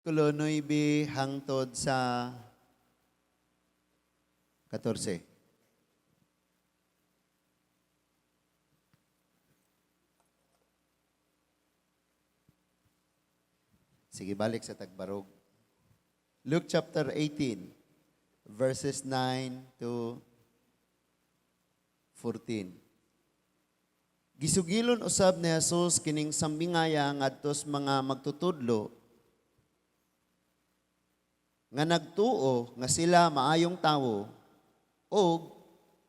Versikulo 9 hangtod sa 14. Sige, balik sa tagbarog. Luke chapter 18, verses 9 to 14. Gisugilon usab ni Jesus kining sambingaya ngadto sa mga magtutudlo nga nagtuo nga sila maayong tawo ug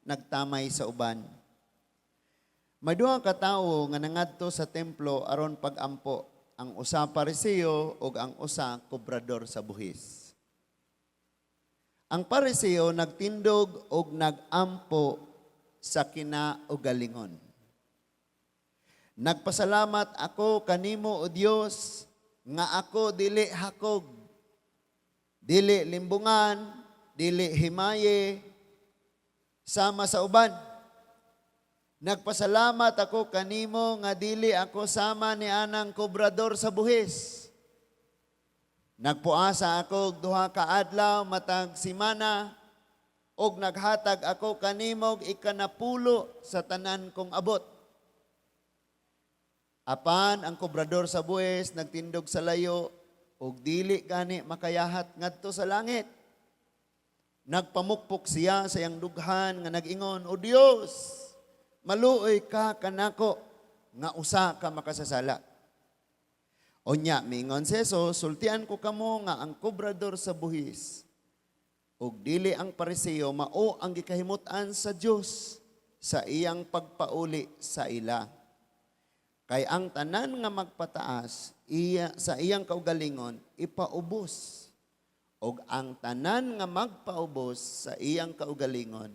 nagtamay sa uban. May duha ka tawo nga nangadto sa templo aron pagampo, ang usa Pariseo ug ang usa kobrador sa buhis. Ang Pariseo nagtindog og nagampo sa kinaugalingon. "Nagpasalamat ako kanimo, O Dios, nga ako dili hakog, dili limbungan, dili himaye, sama sa uban. Nagpasalamat ako kanimo nga dili ako sama ni anang kobrador sa buhis. Nagpuasa ako og 2 ka adlaw matag simana og naghatag ako kanimo og ikanapulo sa tanan kong abot." Apan ang kobrador sa buhis nagtindog sa layo og dili gani makayahat ngadto sa langit. Nagpamukpok siya sa iyang dughan nga nag-ingon, "O Dios, maluoy ka kanako nga usa ka makasasala." Unya miingon si Jesus, "Sultian ko kamo nga ang kobrador sa buhis ug dili ang Pariseo mao ang gikahimut-an sa Dios sa iyang pagpauli sa ila. Kay ang tanan nga magpataas iya sa iyang kaugalingon ipaubos, ug ang tanan nga magpaubos sa iyang kaugalingon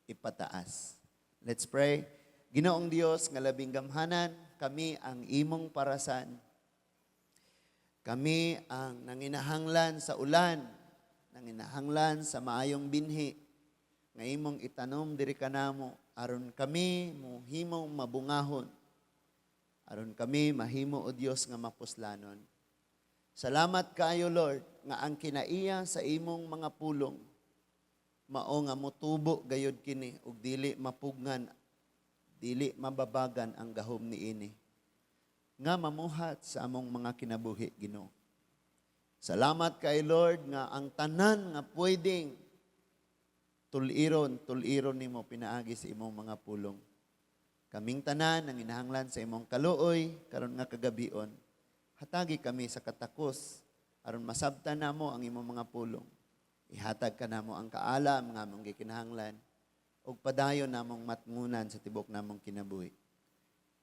ipataas." Let's pray. Ginoong Dios nga labing gamhanan, kami ang imong parasan. Kami ang nanginahanglan sa ulan, nanginahanglan sa maayong binhi nga imong itanom diri kanamo aron kami mohimong mabungahon. Aron kami mahimo, O Dios, nga mapuslanon. Salamat kaayo, Lord, nga ang kinaiya sa imong mga pulong mao nga motubo gayod kini ug dili mapugngan, dili mababagan ang gahom niini nga mamuhat sa among mga kinabuhi, Ginoo. Salamat kay Lord nga ang tanan nga pwedeng tuliron, tuliron nimo pinaagi sa imong mga pulong. Kaming tanan ang inahanglan sa imong kaluoy karon nga kagabion. Hatagi kami sa katakos aron masabtan namo ang imong mga pulong. Ihatag ka namo ang kaalam nga among gikinahanglan ug padayon namong matngunan sa tibok namong kinabuhi.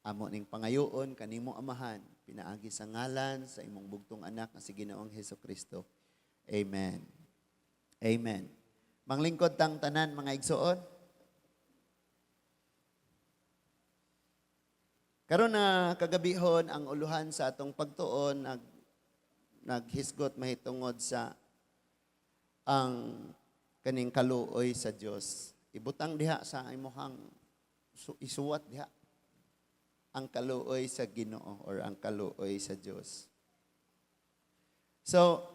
Amo ning pangayoon kanimo, Amahan, pinaagi sa ngalan sa imong bugtong anak nga si Ginoong Hesukristo. Amen. Amen. Manglingkod tang tanan, mga igsoon. Karon na kagabihon, ang uluhan sa atong pagtuon naghisgot mahitungod sa ang kaning kaluoy sa Dios. Ibutang diha sa imong isuwat diha ang kaluoy sa Ginoo or ang kaluoy sa Dios. So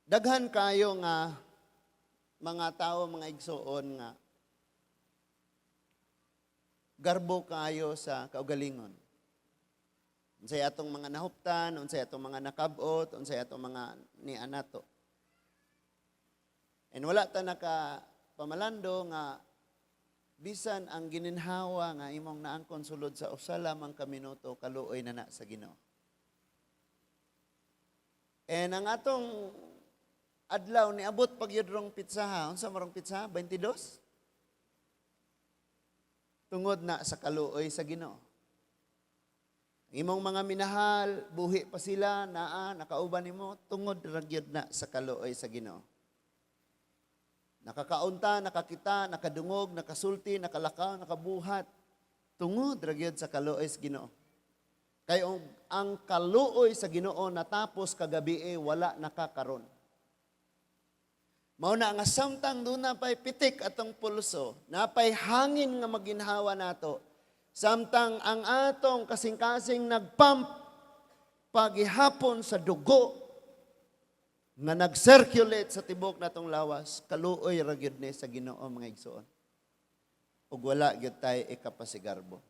daghan kayo nga mga tao, mga igsoon, nga garbo kayo sa kaugalingon. Unsay atong mga nahuptan, unsay atong mga nakabot, unsay atong mga nianato. And wala ta naka pamalando nga bisan ang gininhawa nga imong naangkon sulod sa usa lamang ka minuto, kaluoy na na sa Ginoo. And ang atong adlaw niabot pag yun rong pitsaha, unsa marong pitsaha? 22? Tungod na sa kaluoy sa Ginoo. Ang imong mga minahal, buhi pa sila, naa, nakauban nimo, tungod ra gyud na sa kaluoy sa Ginoo. Nakakaunta, nakakita, nakadungog, nakasulti, nakalakaw, nakabuhat. Tungod ra gyud sa kaluoy sa Ginoo. Kay ang kaluoy sa Ginoo natapos kagabi, wala nakakaron. Mao na nga samtang doon napay pitik atong pulso, napay hangin nga maginhawa nato, samtang ang atong kasing-kasing nagpump. Pagihapon sa dugo nga nag-circulate sa tibok natong lawas, kaluoy ra gyud ni sa Ginoo, mga igsoon. Ug wala gyud tay ikapasigarbo.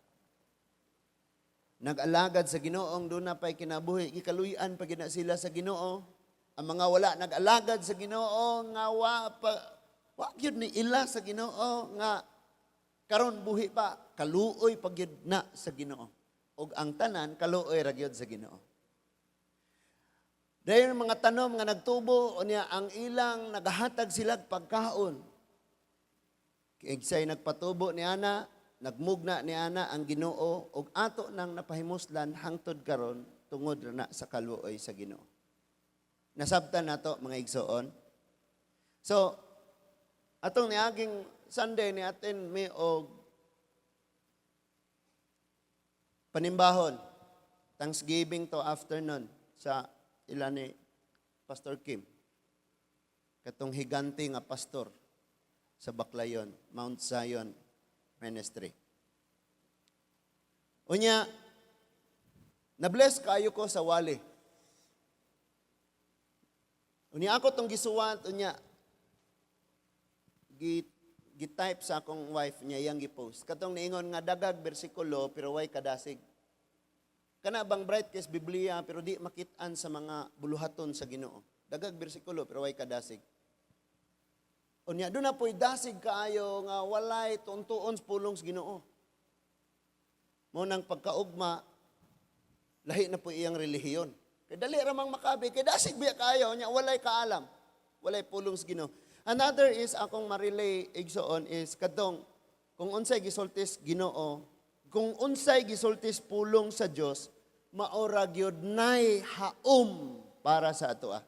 Nag-alagad sa Ginoong duna pay kinabuhi, gikaluy-an pa gyud na sila sa Ginoo. Ang mga wala nag-alagad sa Ginoo nga wa pa, wa gyud ni ila sa Ginoo nga karon buhi pa, kaluoy pa gyud na sa Ginoo. Ug ang tanan kaluoy ra gyud sa Ginoo. Dayon mga tanom nga nagtubo unya ang ilang nagahatag sila pagkaon. Kigsay nagpatubo ni ana, nagmugna ni ana ang Ginoo ug ato nang napahimuslan hangtod karon tungod ra na sa kaluoy sa Ginoo. Nasabtan nato, mga igsoon. So atong niaging Sunday ni atin mi og panimbahon. Thanksgiving to afternoon sa ila ni Pastor Kim. Katong higante nga pastor sa Baclayon, Mount Zion Ministry. Unya, na-bless kayo ko sa wali. Unya ako tong gisuwat, unya, gi-type sa akong wife niya iyang gi-post. Katong niingon nga dagag bersikulo pero way kadasig. Kana bang bright kay Biblia pero di makit-an sa mga buluhaton sa Ginoo. Dagag bersikulo pero way kadasig. Unya doon na po'y dasig kaayo nga walay tuon-tuon sa pulong sa Ginoo. Mao nang pagkaugma lahi na po iyang relihiyon. Kay dali ra mang makabi kay dasig biya kaayo nya walay kaalam. Walay pulong sa Ginoo. Another is akong ma-relay, igsoon, is kadtong kung unsay gisultis Ginoo, kung unsay gisultis pulong sa Dios, maora gyud nay haom para sa atoa.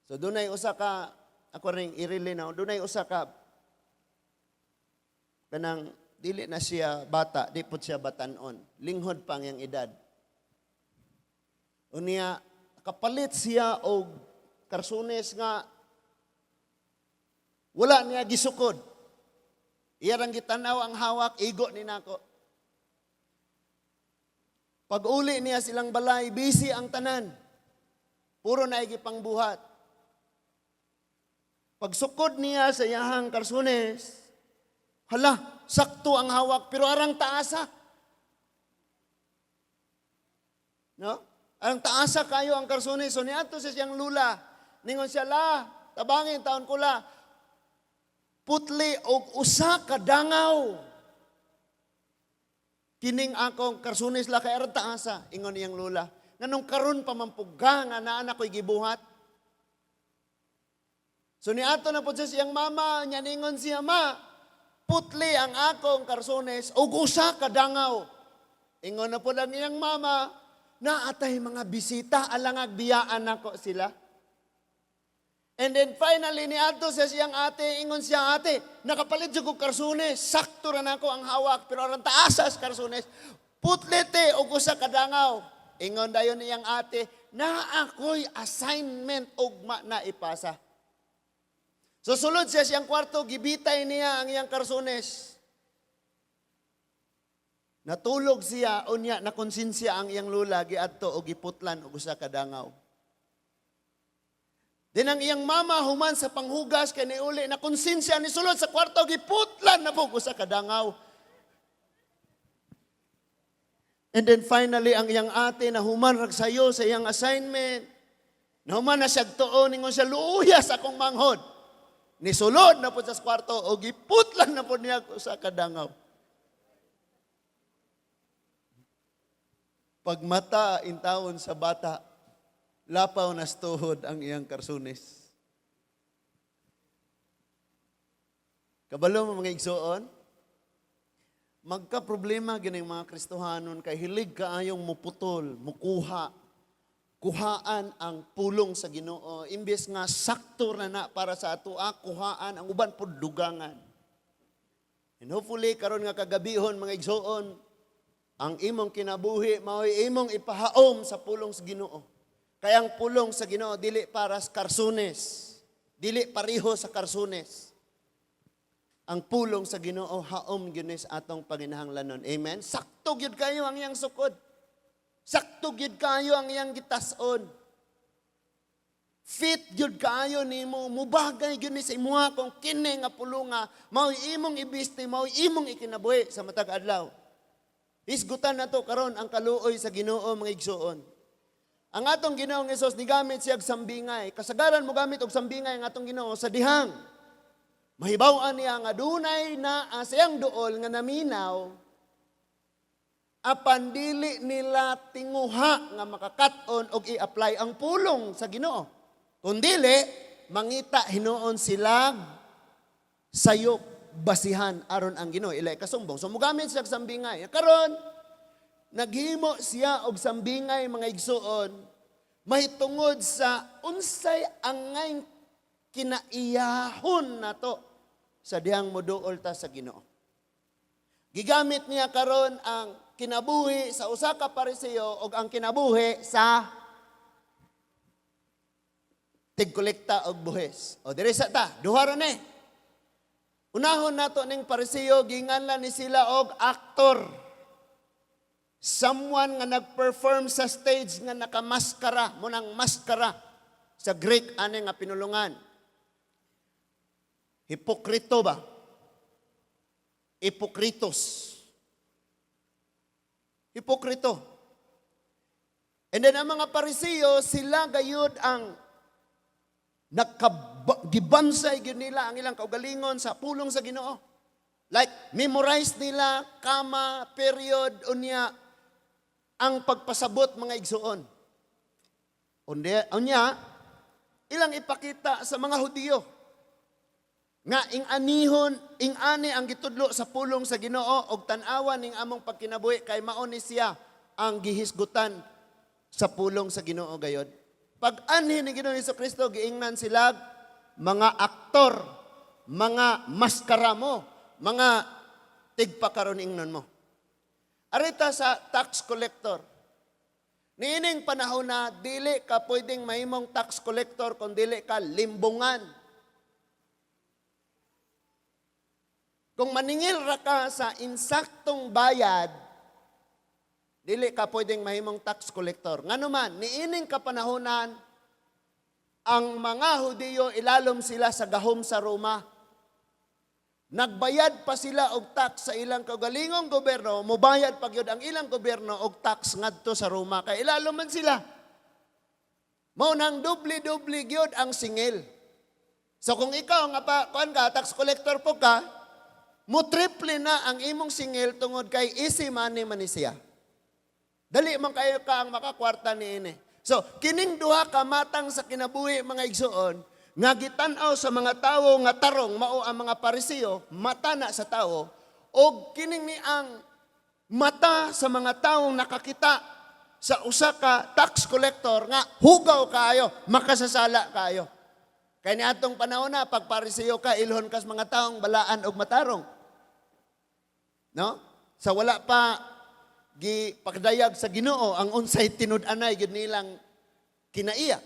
So dunay usa ka, ako ring i-relay na, dunay usa ka kanang dili na siya bata, di pud siya batanon. Linghod pa ang iyang edad. Unya kapalit siya og karsunes nga wala niya gisukod. Iya rang gitanaw ang hawak, igo ni nako. Pag uli niya silang balay, busy ang tanan. Puro na pangbuhat. Pagsukod niya sa iyahang karsunes, hala, sakto ang hawak, pero arang taasa. No? Arang taasa kayo ang karsunes. So niadto sa siyang lula. Ningon siya, "La, tabangin taon ko la. Putli og usa ka dangaw. Kining akong karsunes la kay arang taasa." Ingon niyang lula, "Nganong karon pa man pugga nga naa na ko'y gibuhat?" So niadto na pud siya siyang mama, nya ningon siya, "Ma, putli ang akong karsunes og usa ka dangaw." Ingon na pud ang iyang mama, "Naatay mga bisita, alangag biyaan nako sila." And then finally, niadto siya siyang ate, ingon siya, "Ate, nakapalit jud ko karsunes, sakto ra nako ang hawak, pero arang taasas karsunes, putli te og usa ka dangaw." Ingon dayon niyang ate, "Naa ako'y assignment ugma na ipasa." So sulod siya siyang kwarto, gibitay niya ang iyang karsunes. Natulog siya, unya nakonsensya ang iyang lula, giadto og giputlan og usa ka dangaw. Din ang iyang mama human sa panghugas kay niuli, na konsensya, ni sulod sa kwarto, giputlan na pud usa ka dangaw. And then finally ang iyang ate na human rag sayo sa iyang assignment. Nahuman na siya tuon, ningon siya, "Luya sa akong manghod." Nisulod na pud sa kwarto o giputlan na pud niya usa ka dangaw. Pagmata intawon sa bata, lapaw na tuhod ang iyang karsunes. Kabalo mo, mga igsoon, magka-problema gining mga Kristohanon kay hilig kaayong muputol, mukuha, kuhaan ang pulong sa Ginoo. Imbes nga sakto na na para sa atoa, kuhaan ang uban pud dugangan. And hopefully karon nga kagabihon, mga igsoon, ang imong kinabuhi mao'y imong ipahaom sa pulong sa Ginoo. Kaya ang pulong sa Ginoo dili para sa karsunes, dili pareho sa karsunes. Ang pulong sa Ginoo haom gyud ni sa atong panginahanglanon. Amen. Sakto gyud kayo ang iyang sukod. Sakto Sakto gyud kaayo ang iyang gitas-on. Fit gyud kaayo nimo, mubagay gyud ni sa imuha kung kini nga pulunga mao'y imong ibisti, mao'y imong ikinabuhi sa matag adlaw. Hisgutan nato karon ang kaluoy sa Ginoo, mga igsuon. Ang atong Ginoong Hesus, nigamit siya og sambingay. Kasagaran mo gamit og sambingay ang atong Ginoo sa dihang mahibaw-an niya nga dunay na siyang duol nga naminaw apan dili nila tinguha nga makakaton og i-apply ang pulong sa Ginoo. Kung dili, mangita hinuon sila sayop basihan aron ang Ginoo ila kasumbong. So mugamit siya og sambingay. Karon naghimo siya og sambingay, mga igsuon, mahitungod sa unsay angay kinaiyahon nato sa dihang moduol ta sa Ginoo. Gigamit niya karon ang kinabuhi sa usa ka Pariseo ug ang kinabuhi sa tigkolekta og buhis. O diri sa ta, duha ra ni. Unahon nato ning Pariseo, ginganlan ni sila og aktor. Someone nga nag-perform sa stage nga nakamaskara, mao nang maskara sa Greek ani nga pinulungan. Hipokrito ba? Ipokritos. Hipokrito. And then ang mga Pariseo, sila gayud ang gibansay gyud nila ang ilang kaugalingon sa pulong sa Ginoo. Like memorize nila comma, period, unya ang pagpasabot, mga igsuon. Unya, ilang ipakita sa mga Hudiyo nga ing anihon, ing ani ang gitudlo sa pulong sa Ginoo og tan-awan ning among pagkinabuhi kay mao ni siya ang gihisgutan sa pulong sa Ginoo gayod. Pag anhi ni Ginoong Kristo, giingnan sila mga aktor, mga maskara mo, mga tigpakaron ingnon mo. Arita sa tax collector. Niining panahon na dili ka pwedeng mahimong tax collector kung dili ka limbungan. Kung maningil ra ka sa insaktong bayad, dili ka pwedeng mahimong tax collector. Ngano man, niining kapanahonan, ang mga Hudiyo ilalom sila sa gahom sa Roma. Nagbayad pa sila og tax sa ilang kaugalingong gobyerno, mobayad pa gyud ang ilang gobyerno og tax ngadto sa Roma kay ilalom man sila. Mao nang dubli-dubli gyud ang singil. So kung ikaw nga pa kuan ka, tax collector po ka, mo triple na ang imong singil tungod kay easy money man ni siya. Dali man kayo ka ang makakwarta niini. So, kining duha ka matang sa kinabuhi, mga igsuon, nga gitan-aw sa mga tawo nga tarong mao ang mga Pariseo, mata na sa tawo, og kining ni ang mata sa mga tawo nakakita sa usa ka tax collector nga hugaw kaayo, makasasala kaayo. Kay niadtong panahon na pag Pariseo ka, ilhon kas mga taong balaan og matarong. No? Sa wala pa gipagdayag sa Ginoo ang unsay tinud-anay gyud nilang kinaiya.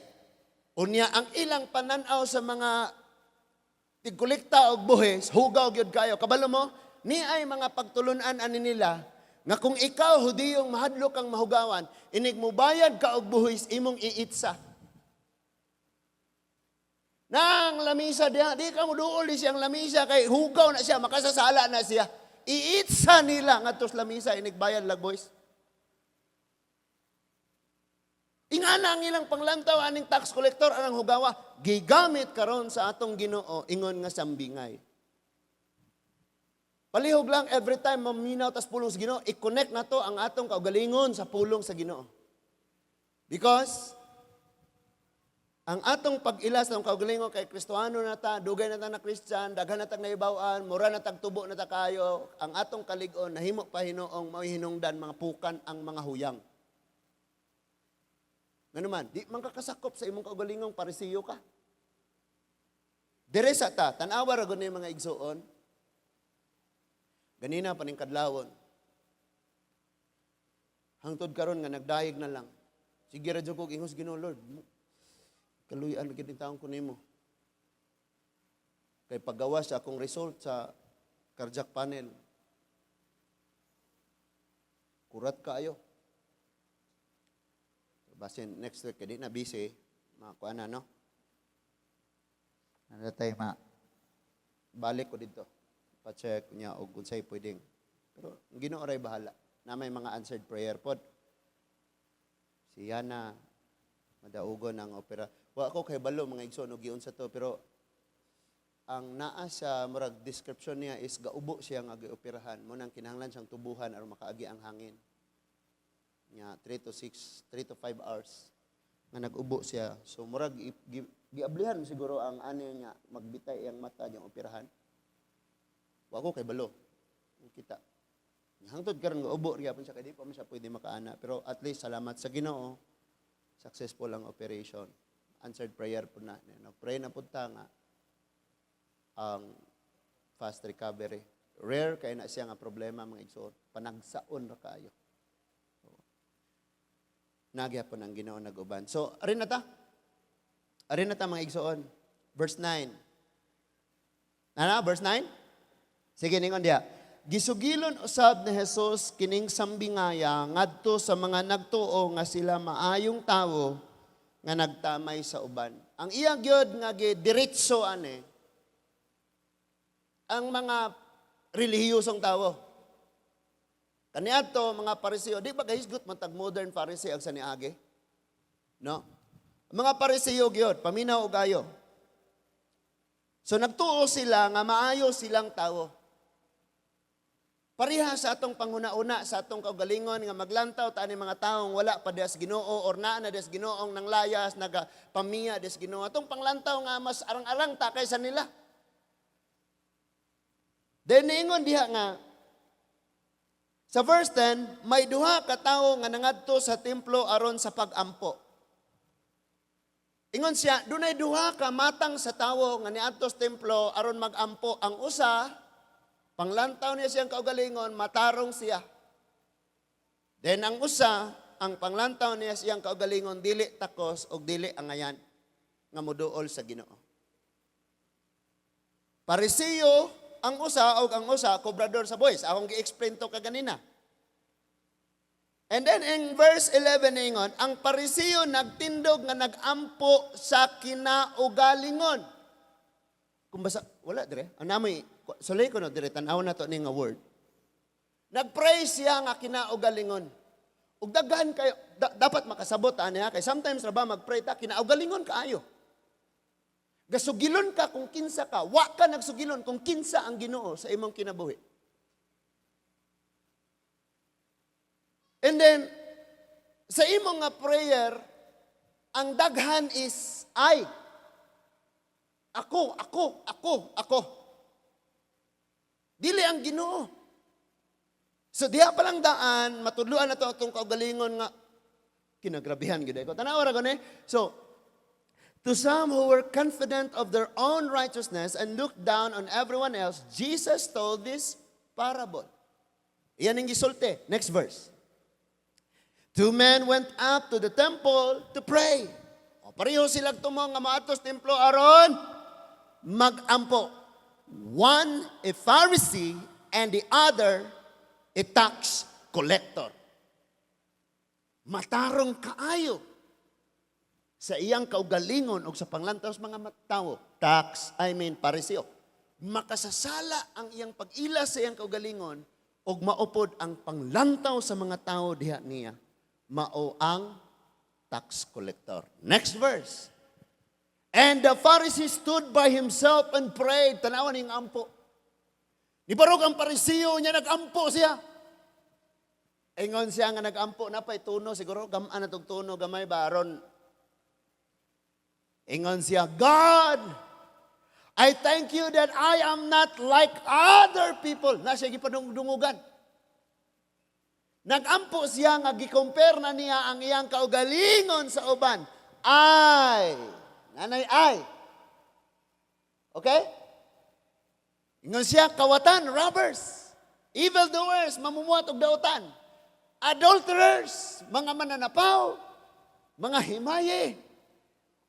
Unya ang ilang panan-aw sa mga tigkolekta og buhis, hugaw gyud kayo. Kabalo mo, ni ay mga pagtulunan ani nila nga kung ikaw Hudiyong mahadlok kang mahugawan, inig mubayad ka og buhis, imong iitsa. Nang lamisa diha, di ka mo duol di siyang lamisa kay hugaw na siya, makasasala na siya. Iitsa nila ngadto sa lamisa inig bayad lag buhis. Ingana ang ilang panglantaw aning tax collector anang hugawa, gigamit karon sa atong Ginoo ingon nga sambingay. Palihog lang, every time maminaw tas pulong sa Ginoo, i-connect na to ang atong kaugalingon sa pulong sa Ginoo. Because ang atong pag-ila sa atong kaugalingon kay Kristohano na ta, dugay na ta na Christian, daghan na tag nahibaw-an, mura na tag tubo na ta kayo, ang atong kalig-on nahimo pa hinuong mao'y hinungdan mga pukan ang mga huyang. Ngano man, di man ka kasakop sa imong kaugalingong Parisiyo ka. Dire sa ta, tan-awa ra gud ni, mga igsuon. Ganina paning kadlawon. Hangtod karon nga nagdayeg na lang. Sige ra jud kog ingos Ginoo, "Lord, kaluy-an gid taon ko nimo." Kay paggawas sa akong result sa cardiac panel, kurat kaayo. Basin next week, di na busy. Makuha na, no? Ano tayo ma? Balik ko dito. Pa-check niya og unsay pwedeng. Pero ang Ginoo ray bahala. Na may mga answered prayer pod. Si Yana madaugon ang opera. Wa ko kay balo, mga igsoon, og giunsa to, pero ang naa sa murag description niya is gaubo siya nga gioperahan mo nang kinahanglan siyang tubuhan aron makaagi ang hangin. Nya 3 to 6, 3 to 5 hours nga nag-ubo siya. So murag giablihan siguro ang ani niya magbitay iyang mata niyang operahan. Wa ko kay balo. Kita. Hangtod karon gaubo gyapon siya kay di pa man siya pwede makaana, pero at least salamat sa Ginoo, successful ang operation. Answered prayer po na. No, pray na pud ta nga ang fast recovery. Rare kay na siya nga problema, mga igsoon. Panagsaon ra kaayo. So, nagyapon ang Ginoo nag-uban. So, arin na ta. Arin na ta, mga igsoon. Verse 9. Ana, verse 9? Sige, ningon diya. Gisugilon usab ni Jesus kining sambingaya ngadto sa mga nagtuo nga sila maayong tawo nga nagtamay sa uban. Ang iya gyud nga gidiretso ane ang mga relihiyosong tawo. Kaniadto mga Pariseo, di ba gahisgot man tag modern Pharisee ang sa niagi? No? Mga Pariseo gyud, paminaw og ayo. So nagtuo sila nga maayo silang tawo. Pareha sa atong panghuna-una, sa atong kaugalingon nga maglantaw ta ani mga taong wala pa diha sa Ginoo or naa na diha sa Ginoong nang layas, nagapamiya diha sa Ginoo. Atong panglantaw nga mas arang-arang ta kaysa nila. Then niingon diha nga sa verse 10, may duha ka tawo nga nangadto sa templo aron sa pag-ampo. Ingon siya, dunay duha ka matang sa tawo nga niadto sa templo aron mag-ampo. Ang usa, panglantaw niya siyang kaugalingon, matarong siya. Then ang usa, ang panglantaw niya siyang kaugalingon, dili takos og dili angayan nga moduol sa Ginoo. Pariseo ang usa og ang usa kobrador sa buwis. Akong gi-explain to kaganina. And then in verse 11 ingon, ang Pariseo nagtindog nga nagampo sa kinaugalingon. Kung basa, wala dire. Ang namoy, sulay ko no dire, tan-aw na to ni nga word. Nagpray siya nga kinaugalingon. Ug daghan kayo, dapat makasabot ani ha, kay sometimes ra ba magpray ta kinaugalingon kaayo. Gasugilon ka kung kinsa ka, wa ka nagsugilon kung kinsa ang Ginoo sa imong kinabuhi. And then sa imong nga prayer, ang daghan is I. Ako, ako, ako, ako. Dili ang Ginoo. So diha pa lang daan, matudloan na to atong kaugalingon nga kinagrabihan gyud ko. Tanawa ra gani. So, to some who were confident of their own righteousness and looked down on everyone else, Jesus told this parable. Iyan ang gisulti. Next verse. Two men went up to the temple to pray. O, pareho silang tumong nga moadto sa templo aron magampo. One a Pharisee and the other a tax collector. Matarong kaayo sa iyang kaugalingon o sa panglantaw sa mga tawo. Tax, I mean, Pariseo. Makasasala ang iyang pag-ila sa iyang kaugalingon ug maupod ang panglantaw sa mga tao diha niya. Mao ang tax collector. Next verse. And the Pharisee stood by himself and prayed. Tanawan ning ampo. Nibarog ang Pariseo niya, nagampo siya. Ingon siya nga nagampo na pa'y tuno, siguro gamaan na tong tuno, gamay ba aron. Ingon siya, "God, I thank you that I am not like other people." Na siya gipanungdungugan. Nagampo siya nga gi-compare na niya ang iyang kaugalingon sa uban. Ay, nanay ay. Okay? Ingon siya, kawatan, robbers, evil doers, mamumuhat og dautan, adulterers, mga mananapaw, mga himaye,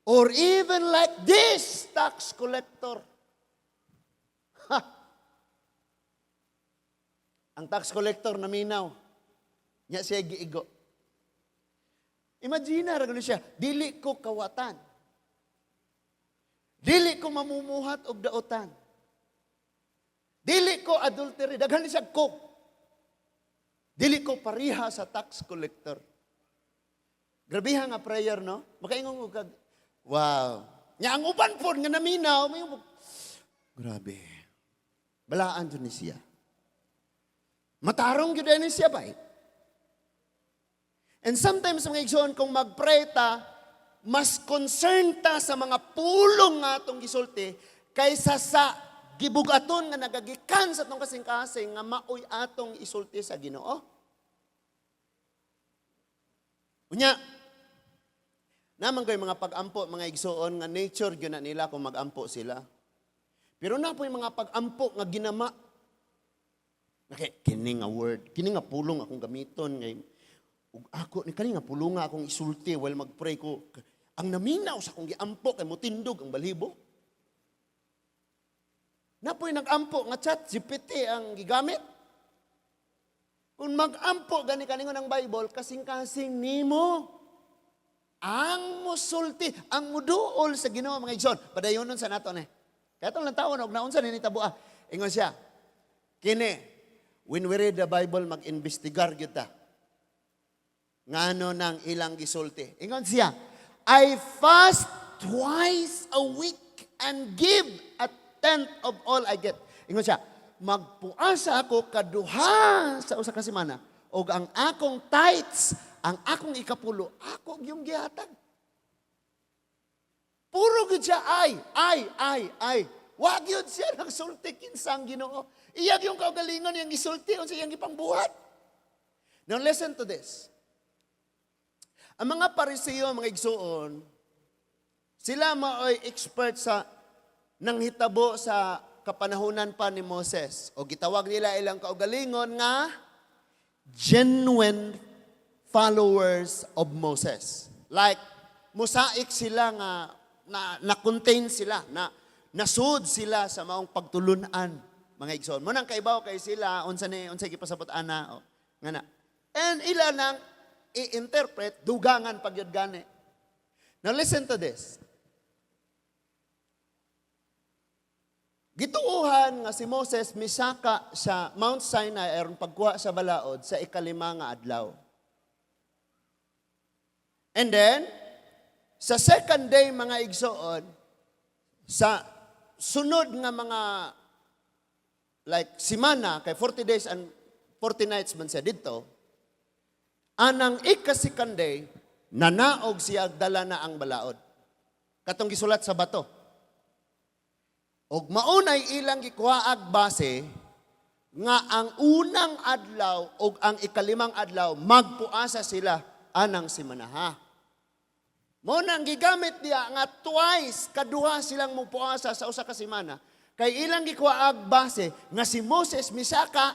or even like this tax collector. Ha! Ang tax collector naminaw. Nya siya giigo. Imagine ra gani siya, dili ko kawatan. Dili ko mamumuhat og daotan. Dili ko adultery, daghan ni siya ko. Dili ko pariha sa tax collector. Grabeha nga prayer, no? Makaingon ko kag, wow. Nya ang uban pod nga naminaw, may grabe. Balaan jud ni siya. Matarong gyud ni siya bay. And sometimes, mga igsoon, kung mag-pray ta, mas concerned ta sa mga pulong nga atong gisulti kaysa sa gibugaton nga nagagikan sa atong kasing-kasing nga maoy atong isulti sa Ginoo. Unya, naman ko'y mga pag-ampo, mga igsoon, nga nature gyud na nila kung mag-ampo sila. Pero na po'y mga pag-ampo nga ginama. Okay, kini nga word, kini nga pulong akong gamiton ngay ug ako ni kani nga pulong nga akong isulti while mag-pray ko. Ang naminaw sa akong giampo kay motindog ang balhibo. Napoy nag-ampo nga ChatGPT ang gigamit. Kung mag-ampo gani kaningon ang Bible, kasing-kasing nimo ang musulti, ang muduol sa Ginoo, mga igsoon. Padayonon sa nato ni. Kaya itong lang taon, og naunsa ni nitabo ah. Ingon siya, kini, when we read the Bible, mag-investigar gyud ta. Ngano nang ilang gisulti. Ingon siya, "I fast twice a week and give a tenth of all I get." Ingon siya, magpuasa ako kaduha sa usa ka semana og ang akong tithes, ang akong ikapulo, ako yung gihatag. Puro gyud siya ay, ay, ay, ay. Wa gyud siya nagsulti kinsa ang Ginoo. Iya yung kaugalingon yang gisulti unsa iyang gipangbuhat. Now listen to this. Ang mga Pariseo, mga igsuon, sila maoy expert sa nanghitabo sa kapanahunan pa ni Moses. O gitawag nila ilang kaugalingon nga genuine followers of Moses. Like, mosaic sila nga na, na-contain sila, na nasud sila sa maong pagtulunan, mga igsoon. Mo nang kaibaw kay sila unsa ni unsa gipasabot ana o nga na. And ila nang i-interpret dugangan pagyud gani. Now listen to this. Gituohan nga si Moses misaka sa Mount Sinai aron pagkuha sa balaod sa 5 nga adlaw. And then, sa second day, mga igsoon, sa sunod nga mga like simana, kay 40 days and 40 nights man siya dito, anang ika-second day, nanaog siya, dala na ang balaod. Katong gisulat sa bato. Og maunay ilang gikuhaag base nga ang unang adlaw og ang 5 adlaw magpuasa sila anang simanaha. Mo nang gigamit diya nga twice, kaduha silang mupuasa sa usa ka semana. Kay ilang gikuhaag base nga si Moses misaka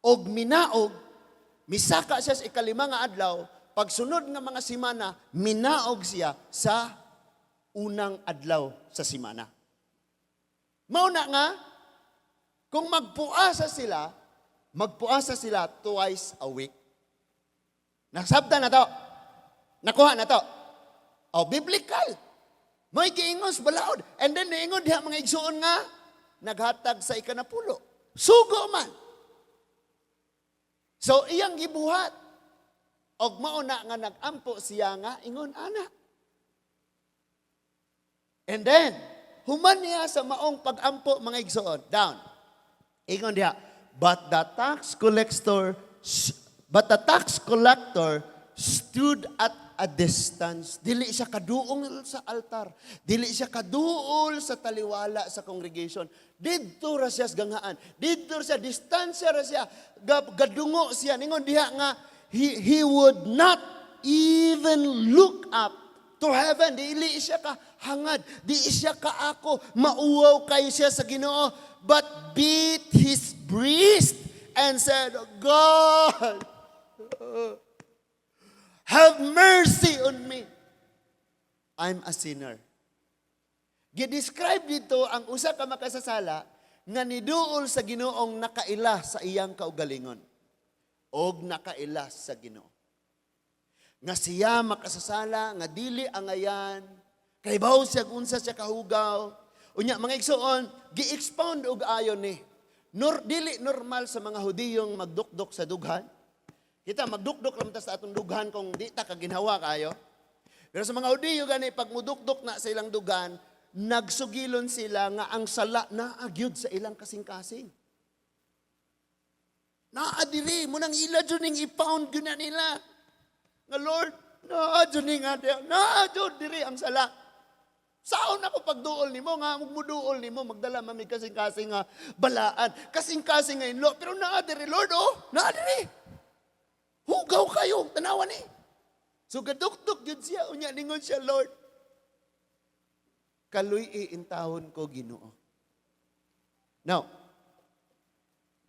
og minaog, misaka siya sa 5 nga adlaw, pagsunod nga mga semana minaog siya sa unang adlaw sa semana. Mao na nga kung magpuasa sila, magpuasa sila twice a week. Nasabta na to. Nakuha na to. O, biblical. May giingon sa balaod. And then, niingon diha, mga igsuon, nga naghatag sa 10. Sugo man. So, iyang gibuhat. Og mao na nga nagampo siya nga ingon ana. And then, human niya sa maong pagampo, mga igsuon, down. Ingon diha, but the tax collector stood at a distance. Dili siya kaduol sa altar. Dili siya kaduol sa taliwala sa congregation. Didto ra siya sa ganghaan. Didto ra siya, distansya ra siya. Gadungo siya. Ningon diha nga, he would not even look up to heaven. Dili siya ka hangad. Di siya kaako. Mauwaw kayo siya sa Ginoo. But beat his breast and said, "God, have mercy on me. I'm a sinner." Gi-describe dito ang usa ka makasasala nga niduol sa Ginoong nakaila sa iyang kaugalingon og nakaila sa Ginoo. Nga siya makasasala, nga dili angayan, kaybaw siya kung unsa siya kahugaw. Unya, mga igsoon, gi-expound og ayon ni. Nor, dili normal sa mga Hudiyong magdukdok sa dughan. Kita magdukdok lang ta sa atong dughan kung di ta kaginhawa kayo. Pero sa mga Hudiyo gani, pag mudukdok na sa ilang dughan, nagsugilon sila nga ang sala naa gyud sa ilang kasing-kasing. Naa diri mo nang ila jud ning i-pound gyud na nila. Nga Lord, naa jud ning naa jud diri ang sala. Saon ako pagduol nimo nga muduol nimo, magdala mami kasing-kasing nga balaan, kasing-kasing nga inlo, pero naa diri, Lord, oh, naa diri. Hugaw kayo, tanawa ni. So gadukdok gyud siya, unya ningon siya, "Lord, kaluy intawon ko, Ginoo." Now,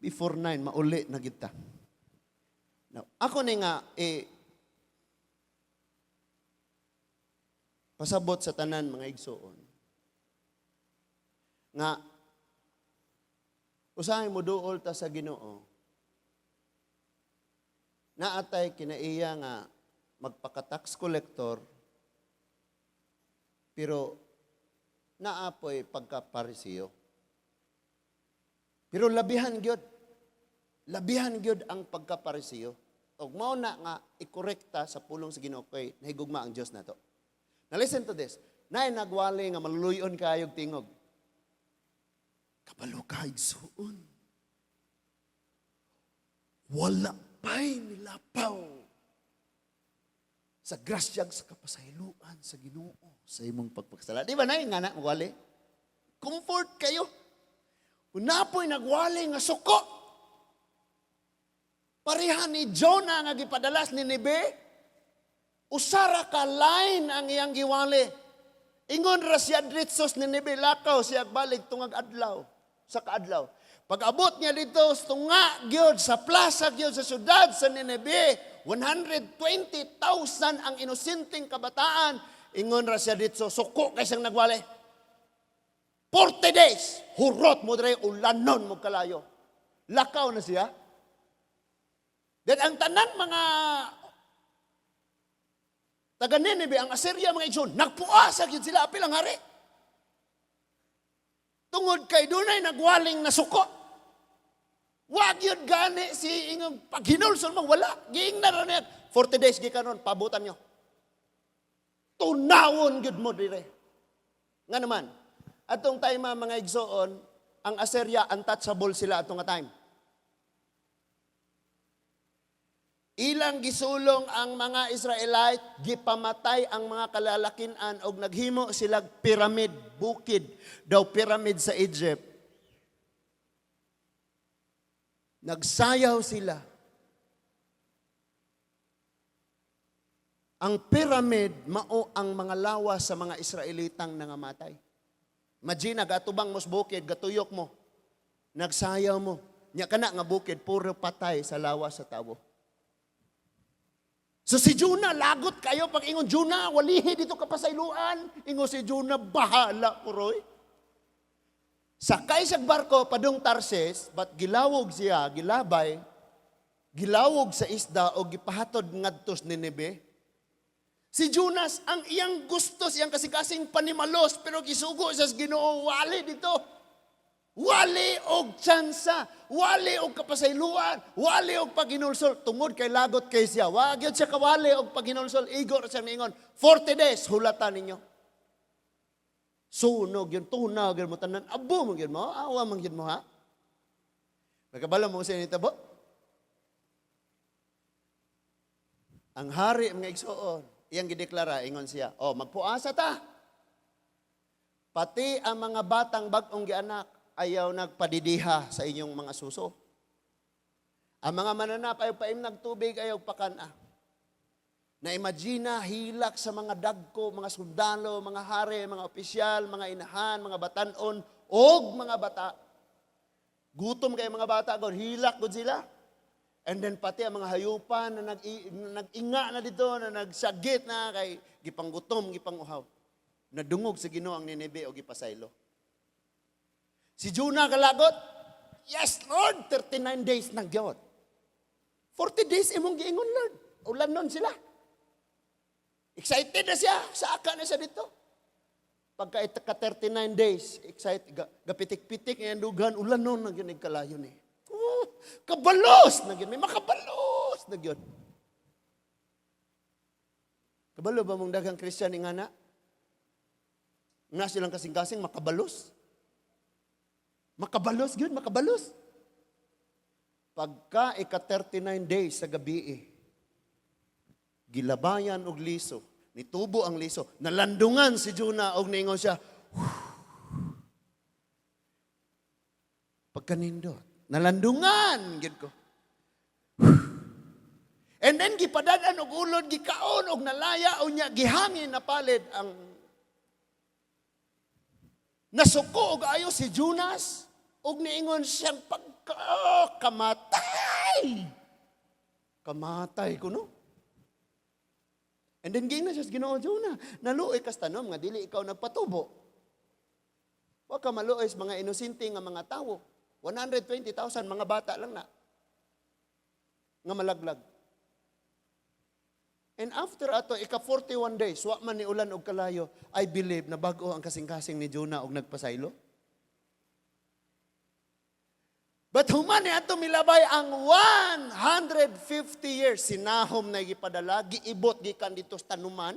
before 9 mauli na kita. Now, ako ni nga eh, pasabot sa tanan, mga igsoon, nga usahay mo duol ta sa Ginoo, naatay kinaiya nga magpaka-tax collector, pero naapoy pagka-Parisiyo. Pero labihan gyud. Labihan gyud ang pagka-Parisiyo. Og mao na nga ikorekta sa pulong sa Ginoo kay nahigugma ang Dios nato. Now listen to this. Naay nagwali nga maluluyon kayog tingog. "Kabalo ka, igsuon. Wala pa'y nilapaw sa grasyag sa kapasayloan sa Ginoo sa imong pagpakasala." Di ba na nga na wali? Comfort kayo. Unapoy nagwali nga suko. Pareha ni Jonah nga gipadalas ni Nineveh, usara ka line ang iyang giwali. Ingon ra siya dritsos Nineveh, lakaw siya balik tungag adlaw sa kaadlaw. Pag abot niya dito, tunga gyud sa plaza gyud sa syudad sa Nineveh, 120,000 ang inosenteng kabataan. Ingon ra siya dito, suko kay siyang nagwali. "40 days, hurot mo dre, ulanon mo kalayo." Lakaw na siya. Then ang tanan mga taga Nineveh, ang Assyria, mga igsoon, nagpuasa gyud sila apil ang hari. Tungod kay dunay nagwaling na suko. Wag yun gani si ingong paghinulsol mo, wala. Giingnan ra niya. "40 days gikanon, pabutan nyo. Tunawon gyud mo dire." Nga naman, atong time, mga igsoon, ang Assyria, untouchable sila atong nga time. Ilang gisulong ang mga Israelite, gipamatay ang mga kalalakinan og naghimo sila pyramid, bukid, daw pyramid sa Egypt. Nagsayaw sila. Ang pyramid mao ang mga lawas sa mga Israelitang nangamatay. Imagine, gatubang mos bukid, gatuyok mo. Nagsayaw mo. Nya kana nga bukid, puro patay sa lawas sa tawo. So si Jonah, lagot kayo pag ingon, "Jonah, walihi dito kapasayloan." Ingon si Jonah, "Bahala puroy." Sakay sa barko, padung Tarsis, but gilawog siya, gilabay, gilawog sa isda o gipahatod ngadtos Nineveh. Si Jonas, ang iyang gusto, siyang kasing-kasing panimalos, pero gisugo sa Ginoo, wali dito. Wali og tsansa, wali og kapasayloan, wali og paghinulsol. Tungod kay lagot kay siya, wa gyud siya kawali og paghinulsol. Igor siya niingon, "40 days, hulatan ninyo." Sunog yun, tunag yun mo, tanan, abo mo yun mo, awa man yun mo ha. Nakabalo mo sa initabo? Ang hari, mga igsoon, iyang gideklara, ingon siya, "Oh, magpuasa ta. Pati ang mga batang bag-ong gianak, ayaw nagpadidiha sa inyong mga suso. Ang mga mananap, ayaw paimnag tubig, ayaw pakana." Na-imagine, hilak sa mga dagko, mga sundalo, mga hari, mga opisyal, mga inahan, mga batanon, og mga bata. Gutom kay mga bata, god, hilak gud sila. And then pati ang mga hayupan na nag-inga na dito, na nagsagit na kay gipanggutom, gipanguhaw. Nadungog sa Ginoo ang Nineveh o gipasaylo. Si Jonah kalagot, "Yes Lord, 39 days na gyud. 40 days imong giingon, Lord. Ulan nun sila." Excited na siya, saka na siya dito. Pagka ka 39 days, excited, gapitik-pitik ngayon dughan, ulan nun, na gyud kalayo ni. Oh, kabalos na gyud, may makabalos na gyud. Kabalo ba mong daghang Christian nga na? Nga silang kasing-kasing makabalos. Makabalos gyud, makabalos. Pagka ika 39 days sa gabi eh, gilabayan og liso, nitubo ang liso, nalandungan si Jonah og niingon siya, "Pagkanindot, nalandungan gyud ko." And then gipadad-an og ulod, gikaon og nalaya unya gihangin na palid ang nasuko og ayo si Jonas og niingon siyang pagka, oh, kamatay. Kamatay ko, no? And then giingnan siya sa Ginoo, "Jonah, naluoy kas tanom nga dili ikaw nagpatubo. Wa ka maluoy sa mga inosente nga mga tawo. 120,000 mga bata lang na nga malaglag." And after ato, ika 41 days, wa man ni ulan og kalayo, I believe na bag-o ang kasing-kasing ni Jonah og nagpasaylo. But human ni ato milabay ang 150 years, si Nahum na gipadala, giibot gikan dito sa tanuman.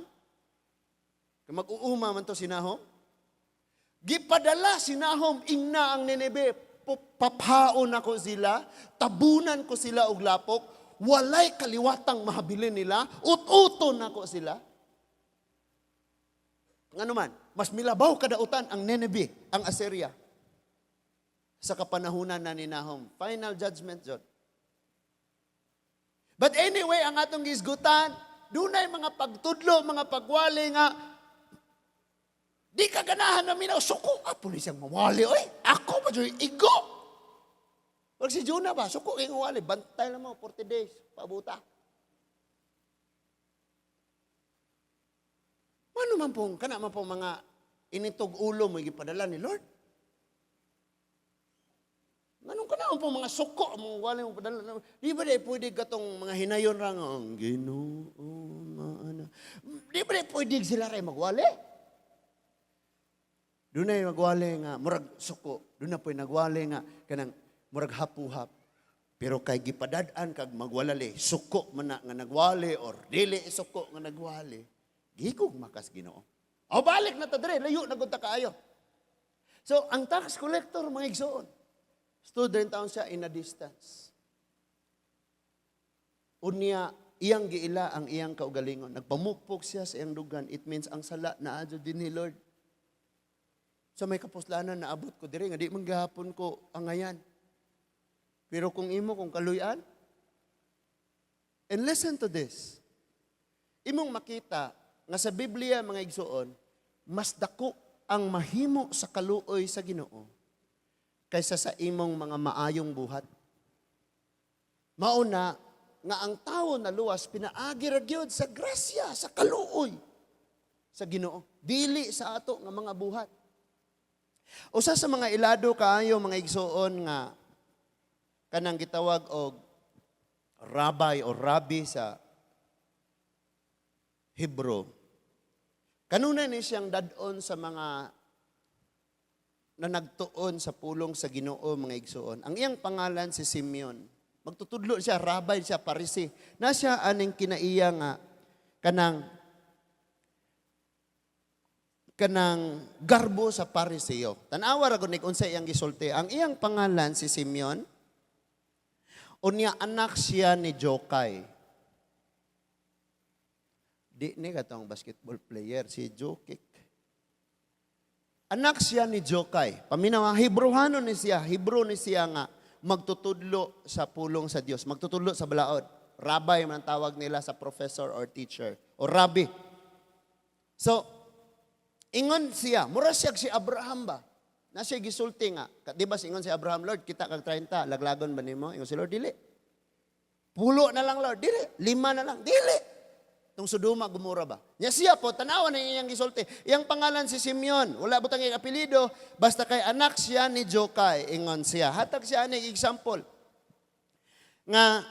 Kay mag-uuma man to si Nahum. Gipadala si Nahum, ingna ang Nineve, "Paphaon ako sila, tabunan ko sila og lapok, walay kaliwatang mahabilin nila, ut-uton nako sila." Ngano man, mas milabaw kadautan ang Nineve, ang Assyria, sa kapanahunan na ni Nahum. Final judgment jud. But anyway, ang atong gisgutan, dunay mga pagtudlo, mga pagwali nga di ka ganahan na minaw, suko. Apo ni siyang mawali, oy. Ako pa dyan, igo. Pag si Jonah ba, suko kay wali, bantay lang mo, 40 days, pabuta. Mano man pong, kana man pong mga initog ulo mo gipadala ni Lord. Nganong kana man pong mga suko mo wali mo padala. Di ba di pwede katong mga hinayon ra nga ang Ginoo nga ana? Di ba di pwede sila ray magwali? Dunay magwali nga murag suko, doon na po'y nagwali nga kanang murag hapuhap. Pero kay gipadad-an kag magwalali, suko man na nga nagwali or dili suko nga nagwali, gihigugma makas Ginoo. O balik na ta dre, layo na gud ta kaayo. So ang tax collector, mga igsoon, stood rin taon siya in a distance. Unya, iyang giila ang iyang kaugalingon. Nagpamukpok siya sa iyang dugan. It means ang sala na adyo din ni Lord. Sa may kapuslanan naabot ko diri nga di man gahapon ko angayan. Pero kung imo kung kaluyan. And listen to this. Imong makita nga sa Biblia, mga igsoon, mas dako ang mahimo sa kaluoy sa Ginoo kaysa sa imong mga maayong buhat. Mauna nga ang tawo na luwas pinaagi ra gyud sa grasya, sa kaluoy sa Ginoo, dili sa ato nga mga buhat. Usa sa mga ilado kaayo, mga igsoon, nga kanang gitawag og rabbi o rabbi sa Hebrew. Kanunay ni siyang dad-on sa mga na nagtuon sa pulong sa Ginoo, mga igsoon. Ang iyang pangalan si Simeon. Magtutudlo siya, rabbi siya, Parisi. Na siya aning kinaiya nga kanang kanang garbo sa Pariseo. Tan-awa ra gud ni unsa iyang gisulti. Ang iyang pangalan si Simeon. Unya anak siya ni Jokay. Di ni katong basketball player si Jokic. Anak siya ni Jokay. Paminaw, Hebrohano ni siya. Hebrew ni siya nga magtutudlo sa pulong sa Dios, magtutudlo sa balaod. Rabbi man ang tawag nila sa professor or teacher o rabbi. So, ingon siya, mura siya si Abraham ba? Na siya gisulti nga, di ba ingon si Abraham, "Lord, kita kag 30, laglagon ba nimo?" Ingon si Lord, "Dili." "Pulo na lang, Lord." "Dili." "Lima na lang." "Dili." Tung Sodoma, Gomora ba? Nya siya po, tanawa na iyang gisulti. Iyang pangalan si Simeon. Wala butang iyang apelyido, basta kay anak siya ni Jokay, ingon siya. Hatag siya ani example. Nga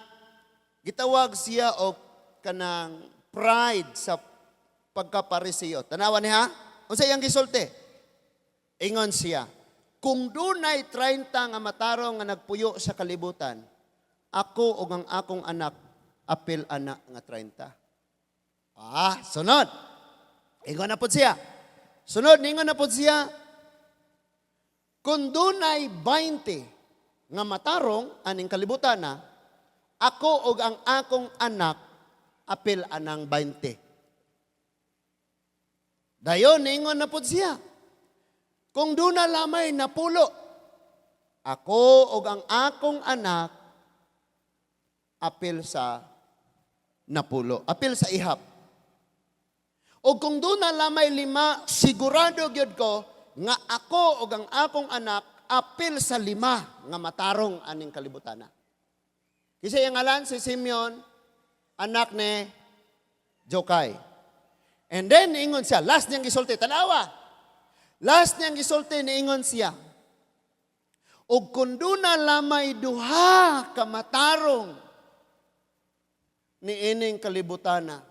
gitawag siya og kanang pride sa pagka-Pariseo. Tanawa niya, unsa iyang gisulti? Ingon siya, "Kung dunay 30 nga matarong nga nagpuyo sa kalibutan, ako ug ang akong anak apil ana nga 30." Ah, sunod. Ingon na pod siya. Sunod, ningon na pod siya, "Kung dunay 20 nga matarong aning kalibutan na, ako ug ang akong anak apil anang 20." Dayon, ningon na pod siya, "Kung duna lamay 10, ako ug ang akong anak apil sa 10." Apil sa ihap. "O kung duna lamay 5, sigurado gyud ko nga ako ug ang akong anak apil sa 5 nga matarong aning kalibutan na." Kasi ang ngalan si Simeon, anak ni Jokay. And then, niingon siya, last niyang gisulti, tanawa. Last niyang gisulti, niingon siya, "Og kung duna lamay 2 ka matarong ni ining kalibutana,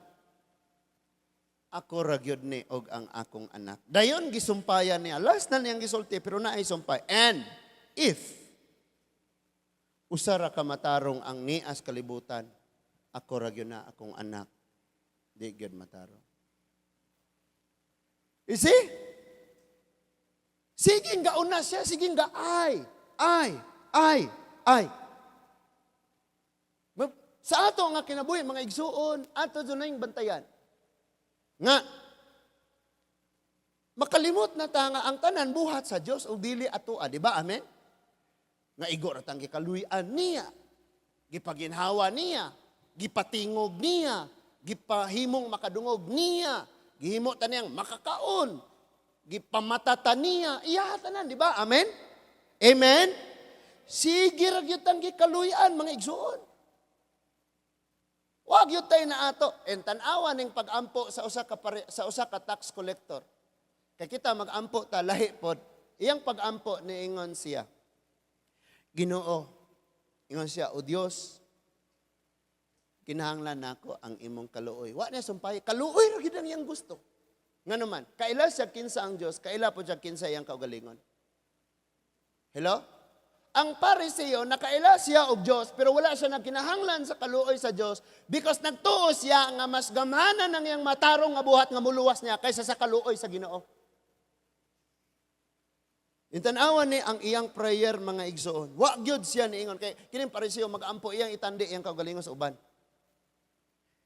ako ra gyud ni og ang akong anak." Dayon gisumpayan niya. Last na niyang gisulti, pero naay sumpay. "And if 1 ra ka matarong ang nias kalibutan, ako ra gyud na akong anak. Di gyud matarong." You see? Sige nga una siya, sige nga ay, ay, ay, ay. Sa ato nga kinabuhi, mga igsuon, ato dyan na yung bantayan. Nga, makalimot na ta nga ang tanan buhat sa Dios o dili atoa, di ba? Amen? Nga igo ra tang gikaluy-an niya, gipaginhawa niya, gipatingog niya, gipahimong makadungog niya, gihimo ta niyang makakaon, gipamata ta niya, iya tanan, di ba? Amen? Amen? Sige ra gyud tang gikaluy-an, mga igsuon. Wag gyud tay na ato. En tan-awa ning pag-ampo sa usa ka tax collector. Kay kita mag-ampo ta lahi pod. Iyang pag-ampo, niingon siya, "Ginoo," ingon siya, "O Dios, kinahanglan nako ang imong kaluoy." Wa niya sumpay, kaluoy ra gyud ang iyang gusto. Ngano man, kaila siya kinsa ang Dios, kaila po siya kinsa iyang kaugalingon. Hello? Ang Pariseo, nakaila siya og Dios, pero wala siya nagkinahanglan sa kaluoy sa Dios because nagtuo siya nga mas gamhanan ang iyang matarong nga buhat nga muluwas niya kaysa sa kaluoy sa Ginoo. Intanawan ni ang iyang prayer, mga igsoon. Wa gyud siya niingon kay kining Pariseo mag-ampo, iyang itandi iyang kaugalingon sa uban.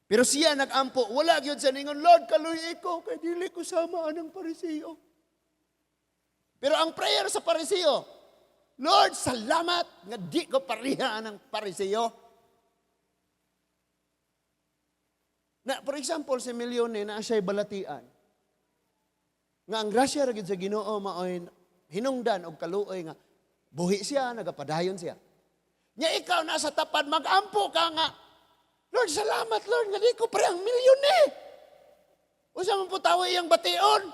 Pero siya nag-ampo, wala gyud siya niingon, "Lord, kaluy ko kay dili ko sama anang Pariseo." Pero ang prayer sa Pariseo, "Lord, salamat nga di ko pareha anang Pariseo." Na, for example, si Milyone na siya'y balatian. Nga ang grasya ra gyud sa Ginoo maoy hinungdan og kaluoy nga buhi siya, nagapadayon siya. Nya ikaw nasa tapad, mag-ampo ka nga, "Lord, salamat, Lord, nga di ko parehang milyone." Unsa man po tawo iyang bation?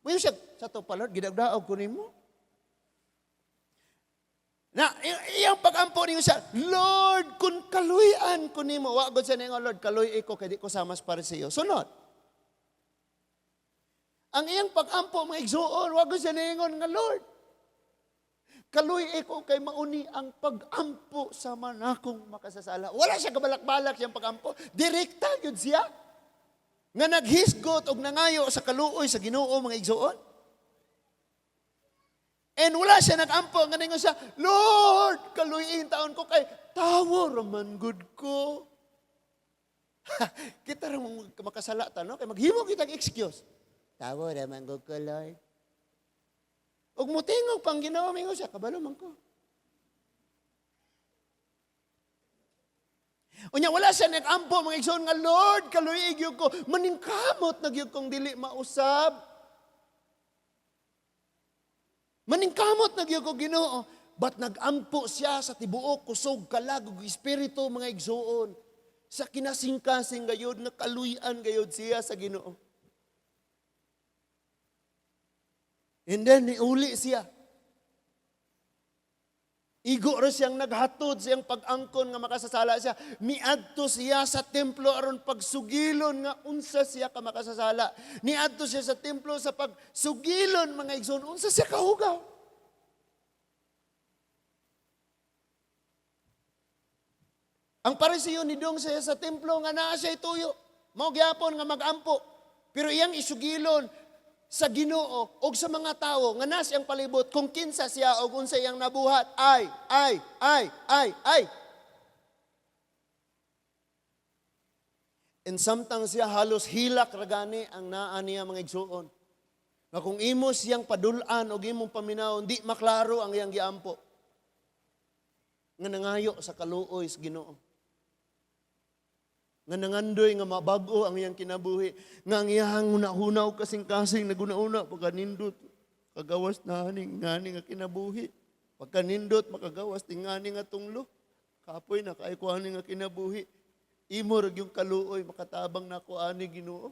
Muyo siya, sa to pa, "Lord, gidagdaog ko nimo." Na, iyang pag-ampo niyo siya, "Lord, kung kaluy-an ko nimo," wa gud siya ningon, "Lord, kaluy ko kay di ko sama sa Pariseo." Sunod. Ang iyang pag-ampo, mga igsuon, wa gud siya ningon nga, "Lord, kaluy ko kay mauni ang pag-ampo sa manakong makasasala." Wala siya kabalak-balak siyang pag-ampo. Direkta gyud siya nga naghisgot og nangayo sa kaluoy sa Ginoo, mga igsuon. And wala siya nag-ampo nga ningon siya, "Lord, kaluyin taon ko kay tawo raman gud ko." Kita ra mong makasala ta, no? Kay maghimo kitag excuse. "Tawo raman gud ko, Lord." Ug mutingog pang Ginoo, mingon siya, "Kabalo man ko." Unya wala siya nag-ampo, mga igsoon, nga, "Lord, kaluy gyud ko, maningkamot na gyud kong dili mausab. Maningkamot na gyud ko, Ginoo." But nag-ampo siya sa tibuok kusog, kalag ug espiritu, mga igsoon. Sa kinasingkasing gayud nga kaluy-an gayud siya sa Ginoo. And then niuli siya. Igo ra siyang naghatod siyang pag-angkon nga makasasala siya. Miadto siya sa templo aron pagsugilon nga unsa siya ka makasasala. Niadto siya sa templo sa pagsugilon, mga igsoon, unsa siya kahugaw. Ang Pariseo nidung siya sa templo nga naa siya tuyo. Mao gyapon nga mag-ampo. Pero iyang isugilon sa Ginoo og sa mga tawo nga naa siyang palibot kung kinsa siya og unsa iyang nabuhat. Ay, ay, ay, ay, ay. And samtang siya halos hilak ra gani ang naa niya, mga igsuon. Nga kung imo siyang padul-an og imong paminawon, di maklaro ang iyang giampo. Nga nangayo sa kaluoy sa Ginoo. Nga nangandoy nga mabag-o ang iyang kinabuhi. Nga ang iyang huna-huna og kasing-kasing naguna-una pagkanindot kagawas na ani ngani nga kinabuhi. Pagkanindot makagawas tingani nga tunglo. Kapoy na kay ko ani nga kinabuhi. Imo ra gyung kaluoy makatabang nako ani, Ginoo.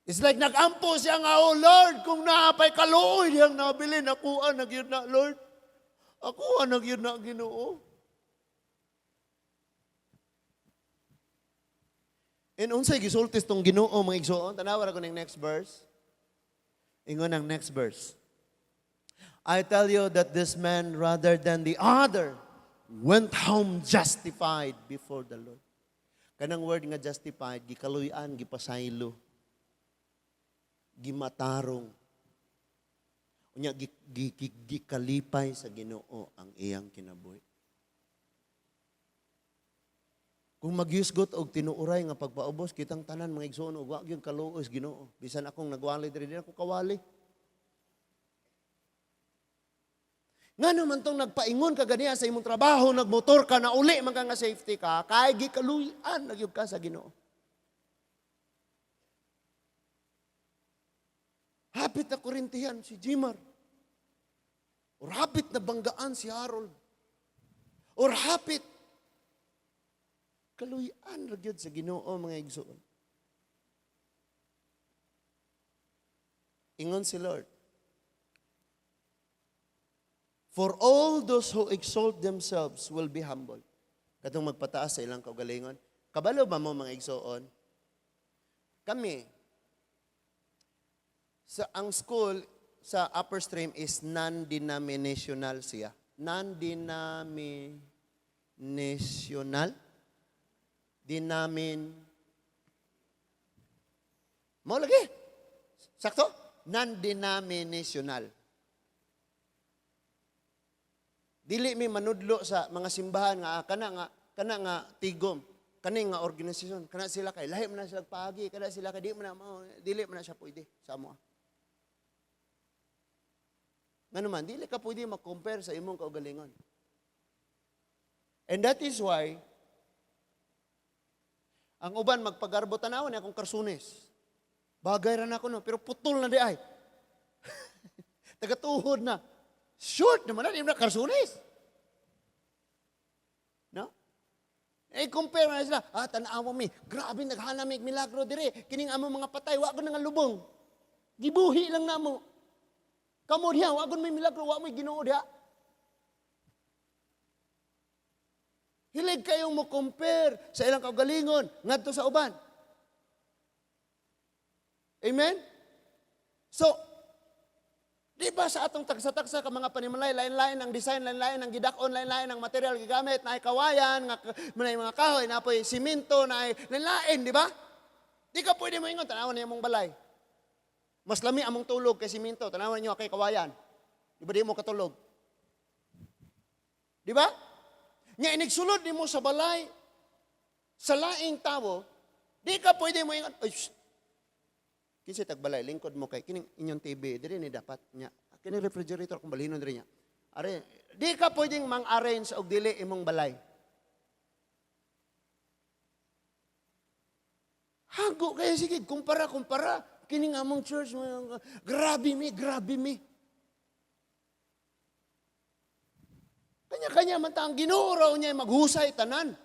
It's like nag-ampo siya nga, "Oh Lord, kung naapay kaluoy diyang nabilin, akuha na gyud na, Lord. Akuha na gyud na, Ginoo." And unsay gisulti tong Ginoo, mga igsoon? Tanawa ra ko ning next verse. Ingon ang next verse. "I tell you that this man rather than the other went home justified before the Lord." Kanang word nga justified, gikaluy-an, gipasaylo, gimatarong. Unya gikalipay sa Ginoo ang iyang kinabuhi. Kung magyusgot og tinuoray nga pagpaubos kitang tanan, mga igsoon, og wa gyud kaluoy sa Ginoo. Bisan akong nagwali diri, di ako kawali. Ngano man tong nagpaingon ka ganiya sa imong trabaho, nagmotor ka, na uli man ka nga safety ka, kay gikaluy-an na gyud ka sa Ginoo. Hapit na kurintihan si Jimar. Or hapit na banggaan si Harold. Or hapit kaluy-an ra gyud sa Ginoo, mga igsoon. Ingon si Lord, "For all those who exalt themselves will be humbled." Katong magpataas sa ilang kaugalingon. Kabalo ba mo, mga igsoon? Kami, sa ang school sa upper stream is non-denominational siya. Non-denominational. Dinamin. Mao lagi. Sakto? Non-denominational. Dili mi manudlo sa mga simbahan nga kana nga tigom, kani nga organisasyon, kana sila kay lahi man na sila paagi, kana sila kay di man na mao, dili man na siya pwede sa amo. Ngano man, dili ka pwede mag-compare sa imong kaugalingon. And that is why ang uban magpagarbo, tanawan ni akong karsunes. Bagay ra nako no, pero putol na di ay. Tagatuhod na. Short naman na, di na karsunes. No? Eh, compare na sila. "Ah, tanawa mi. Grabe, naghanam mi milagro dire. Kining among mga patay, wa ko nga lubong. Gibuhi lang namo. Kamo diha, wa may milagro, wa may Ginoo diha." Hilig kayong mo compare sa ilang kaugalingon ngadto sa uban. Amen? So, di ba sa atong tagsa-tagsa ka mga panimalay, lain-lain ang design, lain-lain ang gidak-on, lain-lain ang material gigamit, naay kawayan, nga, naay mga kahoy, napoy simento, naay lain-lain, di ba? Di ka pwede mo ingon, "Tanawan niyo mong balay. Mas lami among tulog kay simento, tanawan niyo kay kawayan." Di ba di mo katulog? Di ba? Nya inigsulod nimo sa balay sa laing tawo, di ka pwede mo ingon, "Ay, shh. Kinsa tagbalay, lingkod mo kay kining inyong TV, diri ni dapat nya. Kini refrigerator kung balhinon diri niya." Are, di ka pwedeng mang-arrange og dili imong balay. Hago kaya sige, kumpara, kumpara. Kining among church, grabe mi, grabe mi. Kanya-kanya man ta ang Ginoo raw niya maghusay tanan.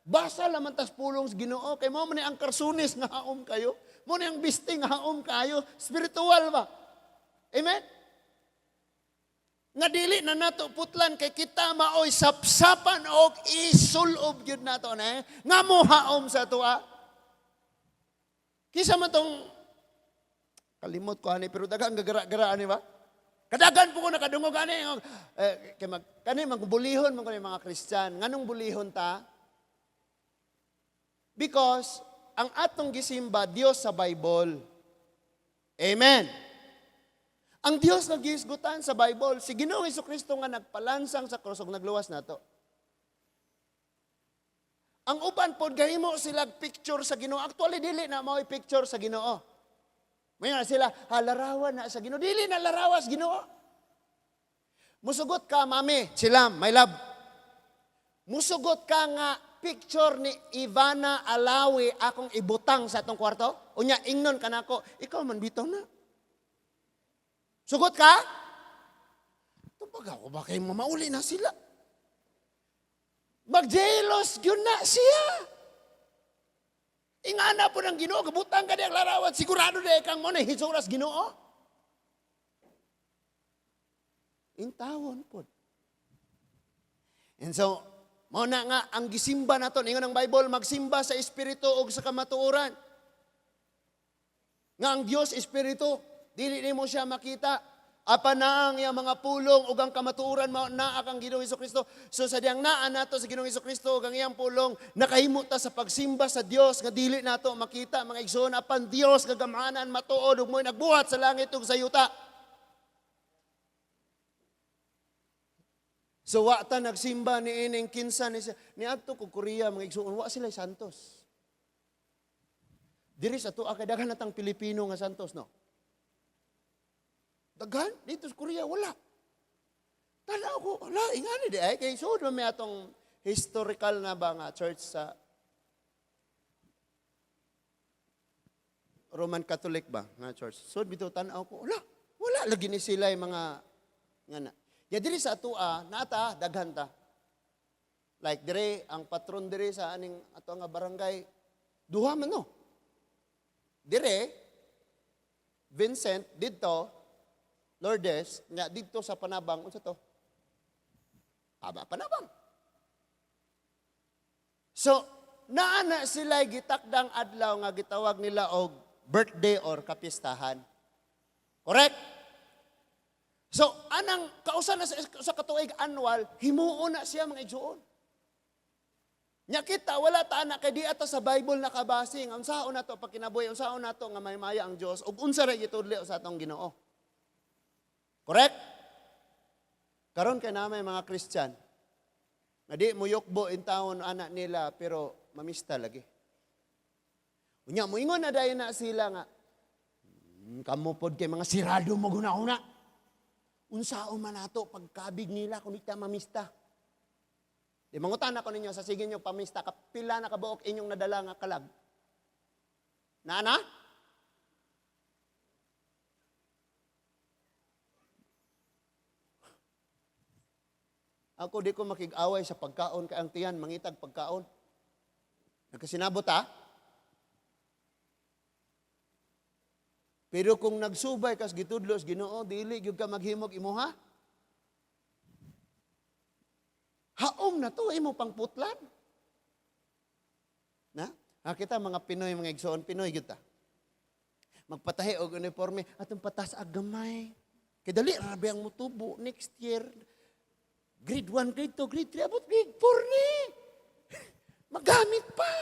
Basa laman tas pulong sa Ginoo kay mao man ni ang karsunis nga haom kayo. Mao ni ang biste nga haom kayo, spiritual ba? Amen? Nga dili na nato putlan kay kita maoy sapsapan og isulob gyud nato na nga mohaom sa atoa. Kisa man tong kalimot ko ani, pero daghang gagara-gara ani ba? Kadagan po ko nakadungog ani eh, kay mag kani magbulihon man ko ni mga Kristiyan. Nganong bulihon ta? Because ang atong gisimba, Dios sa Bible. Amen. Ang Dios nga gihisgutan sa Bible, si Ginoong Kristo nga nagpalansang sa krus ug nagluwas nato. Ang uban pod gahimo sila picture sa Ginoo. Actually, dili na mao'y picture sa Ginoo. May nga sila, ha, larawan na sa Ginoo. Dili na larawan sa Ginoo. Musugot ka, mami, sila, my love. Musugot ka nga picture ni Ivana Alawi akong ibutang sa atong kwarto? Unya, ingnon ka nako, ikaw man bitaw na. Sugot ka? Tubag ako ba kay mamauli na sila? Mag-jealous yun na siya. Ingana po ng Ginoo, gabutang ka ang larawan, sigurado na kang mo na hisuras Ginoo. Intawon po. And so, mao na nga ang gisimba nato, ingon ang Bible, magsimba sa espiritu ug sa kamatuoran. Nga ang Dios espiritu, dili nimo siya makita. Apan naa ang iyang mga pulong ug ang kamatuoran mao naa kang Ginoong Kristo. So sa diyang naa nato sa Ginoong Kristo ug ang iyang pulong, nakahimo ta sa pagsimba sa Dios nga dili nato makita, mga igsoon, apan Dios nga gamhanan, matuod ug mo'y nagbuhat sa langit ug sa yuta. So wa ta nagsimba ni ining kinsa ni siya. Niadto ko Korea, mga igsoon, wa sila santos. Diri sa tuwa kay daghan natang Pilipino nga santos, no? Daghan dito sa Korea wala. Tanaw ko, wala ingani di ay kay sud man may atong historical na ba nga church sa Roman Catholic ba nga church. Sud bitaw tan-aw ko, wala. Wala lagi ni sila yung mga nga na. Ya diri sa atua, naata daghan ta. Like dire ang patron dire sa aning ato nga barangay, duha man, no. Dire Vincent didto Lourdes nga didto sa Panabang, unsa to? Aba, Panabang. So naa na sila gitakdang adlaw nga gitawag nila og birthday or kapistahan. Correct? So, anang kausa na sa katuig annual, himuon na siya, mga igsuon. Nya kita, wala ta ana kay di ata sa Bible nakabase nga unsaon nato pagkinabuhi, unsaon nato nga maymaya ang Dios ug unsa ra gitudli sa atong Ginoo. Correct? Karon kay namay mga Christian nga di mo yukbo in taon anak nila pero mamista lagi. Unya moingon na dayon na sila nga kamo pod kay mga sirado mo guna-una. Unsaon man nato pagkabig nila kung di ta mamista. Di mangutan ako ninyo sa sige nyo pamista, kapila na kabuok inyong nadala nga kalag. Naana? Ako di ko makig-away sa pagkaon kay ang tiyan mangitag pagkaon. Nagkasinabot ha? Pero kung nagsubay kas gitudlo sa Ginoo, dili gyud ka maghimog imuha. Haom na to imo pangputlan. Na? Ha, kita mga Pinoy, mga igsoon, Pinoy gyud ta. Magpatahi og uniforme atong patas ag gamay. Kay dali ra ang mutubo next year. Grade 1, grade 2, grade 3, abot grade 4 ni. Magamit pa.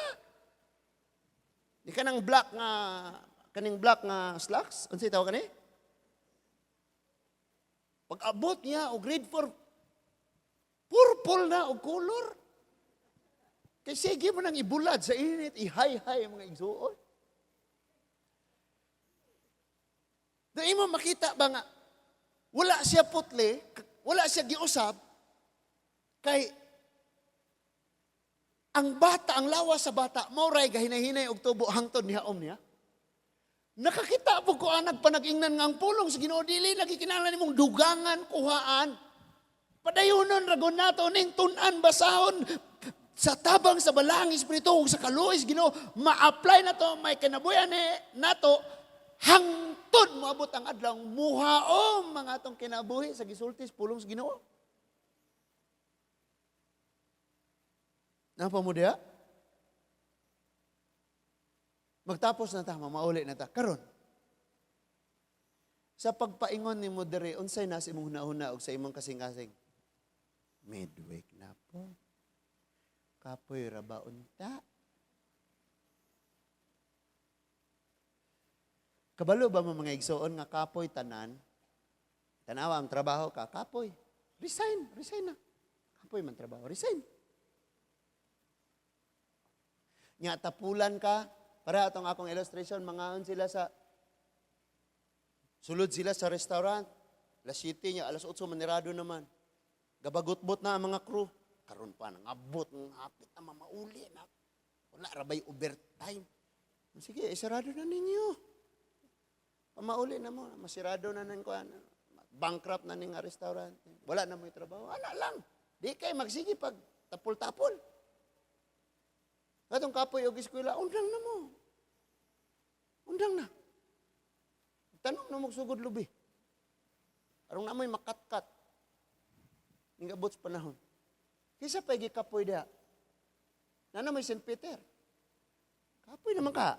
Di ka nang black nga, kaning black nga slacks? Unsay tawag kani? Pag abot niya o grade 4, purple na og color. Kay sige mo nang ibulad sa init, ihay-hay ang mga igsuon. Dahil mo makita ba nga, wala siya putli, wala siya giusab, kay ang bata, ang lawas sa bata, mauray gahinahinay og tubo hangtod niya om niya. Nakakita po ko anag panag-ingnan nga ang pulong sa Ginoo dili lagi kinahanglan nimong dugangan kuhaan. Padayonon ragon nato ning tun-an, basahon sa tabang sa balaang espiritu ug sa kaluoy sa Ginoo, ma-apply nato may kinabuhi ni nato Hangtod moabot ang adlaw muhaom mga atong kinabuhi sa gisulti sa pulong sa Ginoo. Napa mo diha? Magtapos na ta, mamauli na ta. Karon, sa pagpaingon nimo diri, unsay nasa imong hunahuna og sa imong kasing-kasing? Midweek na po. Kapoy ra ba unta? Kabalo ba mo mga igsoon nga kapoy tanan? Tanawa ang trabaho ka, kapoy. Resign, resign na. Kapoy man trabaho, resign. Nya tapulan ka, para atong akong illustration, mangaon sila sa sulod sila sa restaurant. Alas 7 niya, alas 8 manirado naman. Gabagutbot na ang mga crew. Karon pa nangabot, hapit na mamauli na. Wala ra bay overtime. Sige, isarado na ninyo. Pamauli na mo, masirado na ning kuan. Bankrupt na ning restaurant. Wala na mo'y trabaho. Ana lang. Di kay magsige pag tapol-tapol. Katong kapoy og eskwela, undang na mo. Undang na. Tanong na magsugod lubi. Aron na mo'y makatkat. Ningabot sa panahon. Kisa pa'y gikapoy diha. Nana mo'y St. Peter. Kapoy naman ka.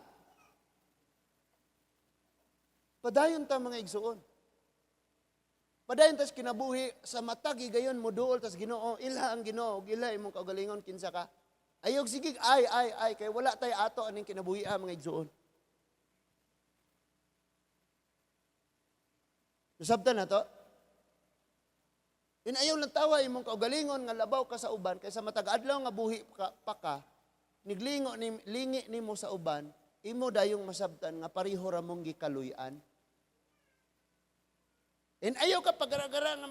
Padayon ta mga igsuon. Padayon tas kinabuhi sa matag higayon mo duol tas Ginoo, ilha ang Ginoo, ug ilha imong kaugalingon kinsa ka. Ayog sige ay ay ay kay wala tay ato aning kinabuhi mga igsuon. Nasabtan na to? Inayaw lang tawa imong kaugalingon nga labaw ka sa uban kaysa matag adlaw nga buhi ka, pa ka, niglingo ni lingi nimo sa uban, imo dayong masabtan nga pareho ra mong gikaluy-an. And ayaw ka pagaragara nga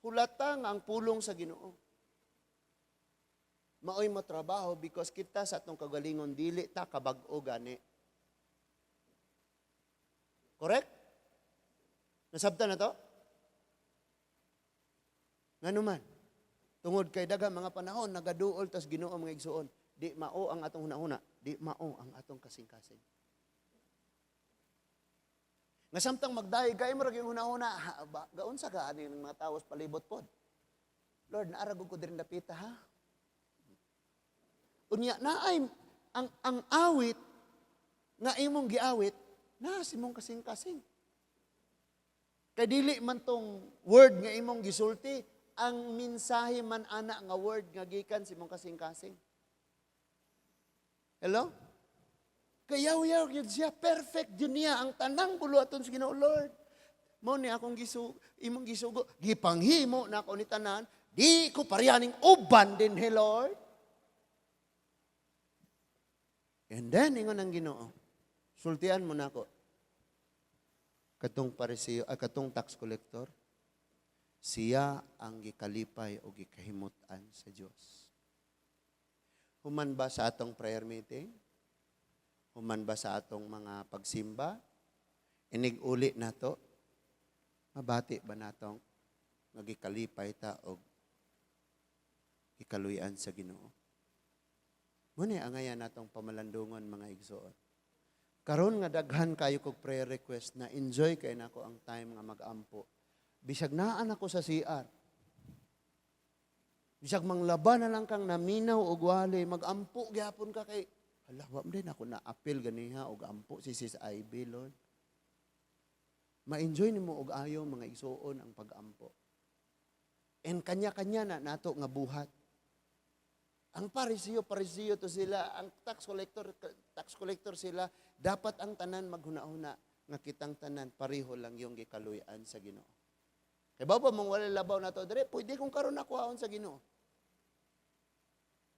hulata nga ang pulong sa Ginoo. Maoy mo trabaho because kita sa atong kagalingon dili ta kabag-o gani. Correct? Nasabtan na to? Ngano man, tungod kay daghang mga panahon nagaduol tas Ginoo mga igsuon, di mao ang atong hunahuna, di mao ang atong kasing-kasing. Nga samtang magdayeg kay mo ra gyud hunahuna, ha, ba, gaunsa ka ani ng mga tawo sa palibot pod. Lord, naara gud ko diri dapita ha. Unya naay ang awit nga imong giawit naa sa imong kasing-kasing. Kay dili man tong word nga imong gisulti, ang mensahe man ana nga word nga gikan sa imong kasing-kasing. Hello? Kayaw-yaw gyud siya, perfect gyud niya ang tanang buluhaton sa Ginoo Lord. Mao ni akong imong gisugo, gipanghimo na ako ni tanan, di ko parehaning uban dinhi Lord. And then ingon ang Ginoo, sultian mo nako. Katong Pariseo, katong tax collector, siya ang gikalipay o gikahimut-an sa Dios. Human ba sa atong prayer meeting? Human ba sa atong mga pagsimba? Inig-uli nato? Mabati ba natong nga gikalipay ta og gikaluy-an sa Ginoo? Muna angayan natong pamalandungon mga igsoon. Karon nga daghan kayo kog prayer request na enjoy kay nako ang time nga mag-ampo. Bisag naan ako sa CR. Bisag manglaba na lang kang naminaw og wali, mag-ampo gyapon ka kay hala, wa man din ako na-appeal ganiha og ampo si Sis Ivy, Lord. Ma-enjoy nimo og ayo mga igsoon ang pag-ampo. And kanya-kanya na nato nga buhat. Ang Pariseo, Pariseo to sila, ang tax collector, tax collector sila. Dapat ang tanan maghuna-huna nga kitang tanan pareho lang yung gikaluy-an sa Ginoo. Kay ba mong wala labaw na to dire, pwede kung karon nakuhaon sa Ginoo.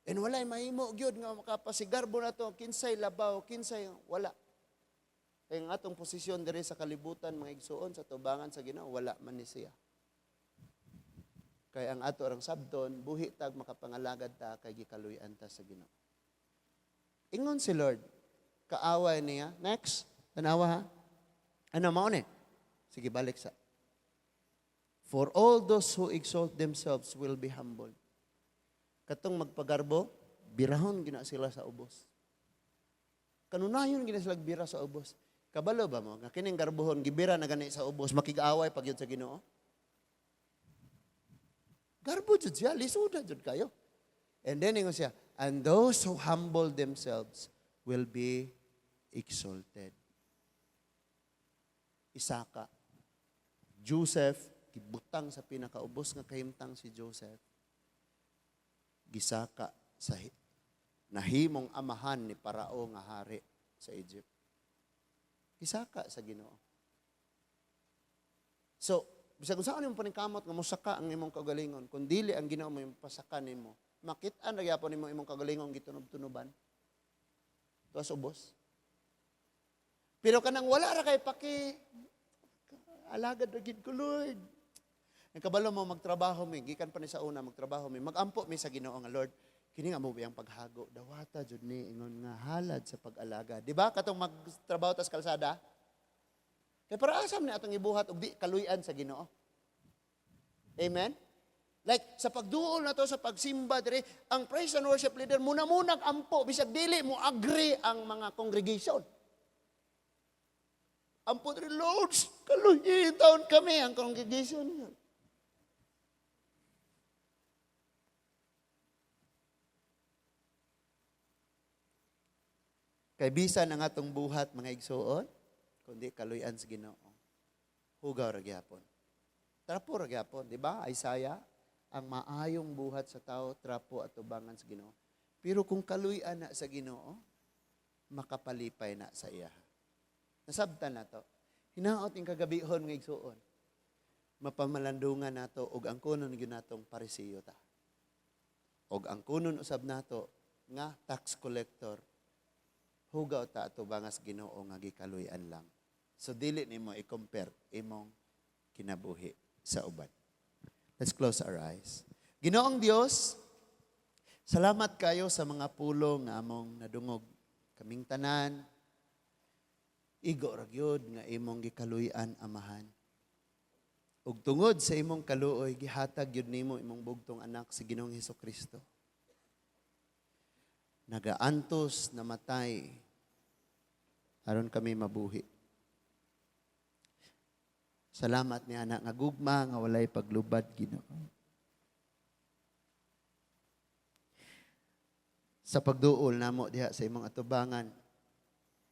And walay mahimo gyud nga makapasigarbo na to, kinsay labaw, kinsay wala. Kay ang atong posisyon dire sa kalibutan mga igsuon sa tubangan sa Ginoo, wala man ni siya. Kay ang ato orang sabton, buhi tag makapangalagad ta kay gikaluy-an ta sa Ginoo. Ingon si Lord, kaaway niya. Next, tanawa ha. Ano mao ni? Sige, balik sa. For all those who exalt themselves will be humbled. Katong magpagarbo, birahon gina sila sa ubos. Kanunayon gina sila bira sa ubos. Kabalo ba mo nga kining garbohon gibira na gani sa ubos, makig-away pag yun sa Ginoo? Garbo jud siya, lisuda jud kayo. And then ingon siya, "And those who humble themselves will be exalted." Isaka. Joseph, gibutang sa pinakaubos nga kahimtang si Joseph. Gisaka sa nahimong amahan ni Parao nga hari sa Egypt. Gisaka sa Ginoo. So, bisag unsaon nimo paningkamot nga mosaka ang imong kaugalingon, kung dili ang Ginoo mo yung pasaka nimo, makit-an ra gyapon nimo imong kaugalingon gitunob-tunoban. Tuas ubos. Pero kanang wala ra kay paki, alagad ra gid ko, Lord. Ang kabalo mo magtrabaho mi, gikan pa ni sa una magtrabaho mi, magampo mi sa Ginoo nga, "Lord, kini nga mo biyang paghago, dawata jud ni ingon nga halad sa pag-alagad." Di ba katong magtrabaho tas kalsada? Kay para asam ni atong ibuhat og di kaluy-an sa Ginoo. Amen? Like sa pagduol na to sa pagsimba dire, ang praise and worship leader muna-munag ampo bisag dili mo agree ang mga congregation. Ampo dire, "Lord, kaluy taon kami," ang congregation. Kay bisan ang atong buhat, mga igsuon, kundi kaluy-an sa Ginoo, hugaw ra gyapon. Trapo ra gyapon, di ba? Isaiah, ang maayong buhat sa tao, trapo at tubangan sa Ginoo. Pero kung kaluy-an na sa Ginoo, makapalipay na sa iya. Nasabtan na to. Hinaot ing kagabihon, mga igsuon, mapamalandungan nato og ang kunon gyud natong Parisiyo ta. Og ang kunon usab nato nga tax collector, hugaw ta atubangas Ginoo nga gikaluy-an lang. So dili nimo i-compare imong kinabuhi sa uban. Let's close our eyes. Ginoong Dios, salamat kayo sa mga pulong nga among nadungog. Kaming tanan, igo ra gyud nga imong gikaluy-an, Amahan. Ug tungod sa imong kaluoy, gihatag gyud nimo imong bugtong anak si Ginoong Hesukristo. Nagaantos namatay aron kami mabuhi. Salamat ni anak nga gugma nga walay paglubad, Ginoo. Sa pagduol namo diha sa imong atubangan,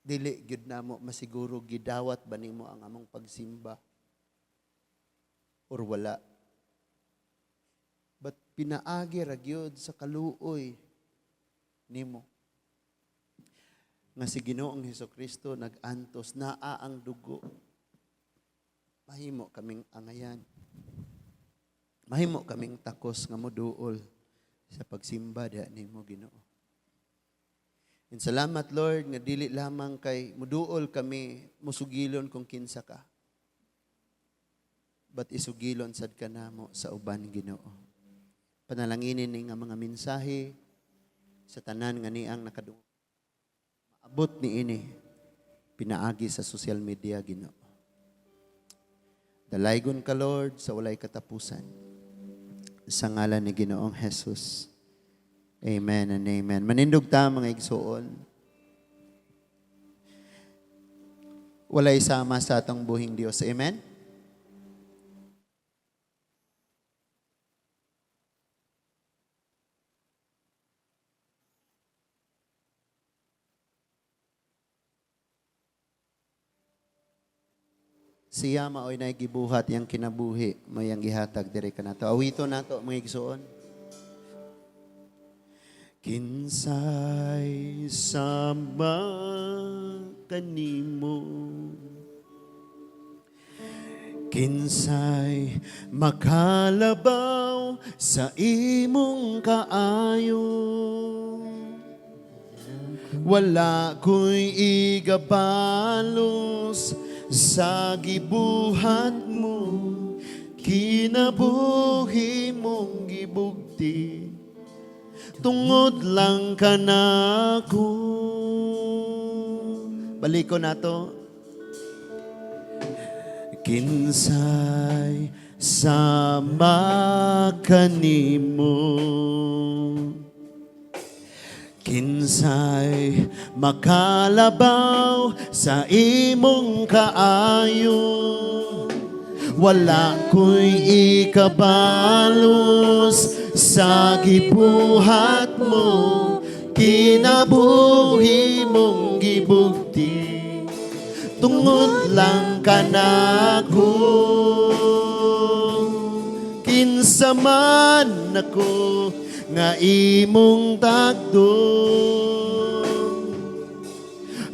dili gyud namo masiguro gidawat ba nimo ang among pagsimba or wala. But pinaagi ra gyud sa kaluoy nimo nga si Ginoong Hesukristo nag-antos, naa ang dugo. Mahimo kaming angayan. Mahimo kaming takos nga moduol sa pagsimba diha nimo, Ginoo. And salamat, Lord, nga dili lamang kay muduol kami musugilon kung kinsa ka. But isugilon sad ka namo sa uban, Ginoo. Panalanginin ni nga mga mensahe sa tanan nga niang nakadungog. Maabot ni ini pinaagi sa social media, Ginoo. Dalaygon ka, Lord, sa walay katapusan. Sa ngalan ni Ginoong Jesus. Amen and amen. Manindog ta, mga igsuon. Walay sama sa atong buhing Dios. Amen? Siya maoy nay gibuhat yang kinabuhi, may ang gihatag diri kanato. Awito nato, mga igsuon. Kinsay sama kanimo, kinsay makalabaw sa imong kaayo. Wala ko'y igabalos sa gibuhat mo, kinabuhi mong gibugti, tungod lang kanako. Baliko nato. Kinsay sama kanimo, kinsay Makalabaw sa imong kaayo. Wala ko'y ikabalos sa gibuhat mo, kinabuhi mong gibugti tungod lang kanako. Kinsa man ako nga imong tagdon?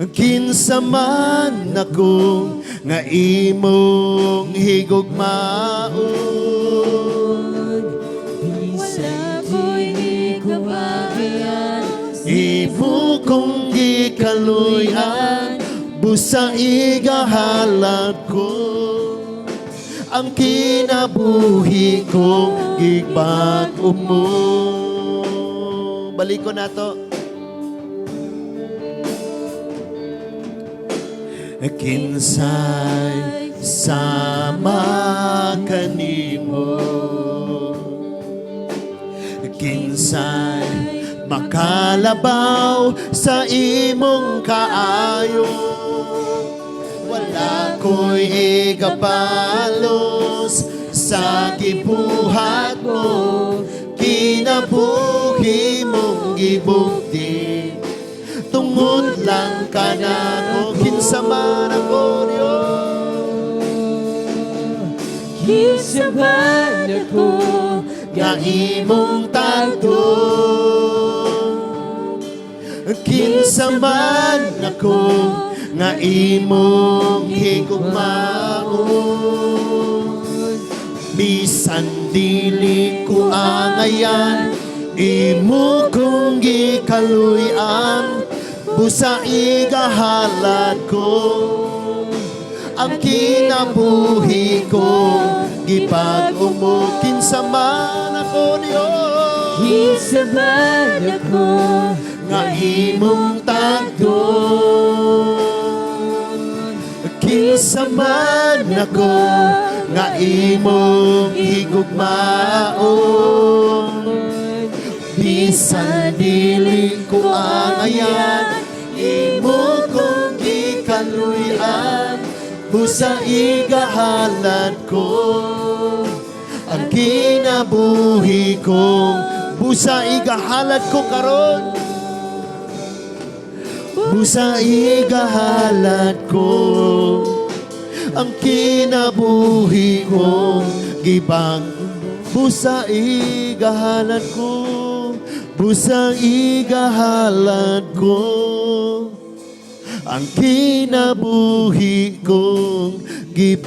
Kinsa man ako nga imong higugmaon? Wala ko'y ikabalos. Imo kong gikaluy-an, busa igahalad ko ang kinabuhi kong gibag-o mo. Balik ko na to. Kinsay sama kanimo? Kinsay makalabaw sa imong kaayo? Wala ko'y ikabalos sa gibuhat mo, kinabuhi mong gibugti tungod lang kanako. Kinsa man ako, Dios? Kinsa man ako nga imong tagdon? Kinsa man ako nga imong higugmaon? Bisan dili ko angayan, imo kong gikaluy-an, busa igahalad ko ang kinabuhi ko gibag-o mo. Kinsa man ako, Dios? Kinsa man ako nga imong tagdon? Kinsa man ako nga imong higugmaon? Bisan dili ko angayan, imo kong gikaluy-an, busa igahalad ko ang kinabuhi kong, busa igahalad ko karon, busa igahalad ko ang kinabuhi kong gibag, busa igahalad ko, busa igahalad ko ang kinabuhi kong gibag.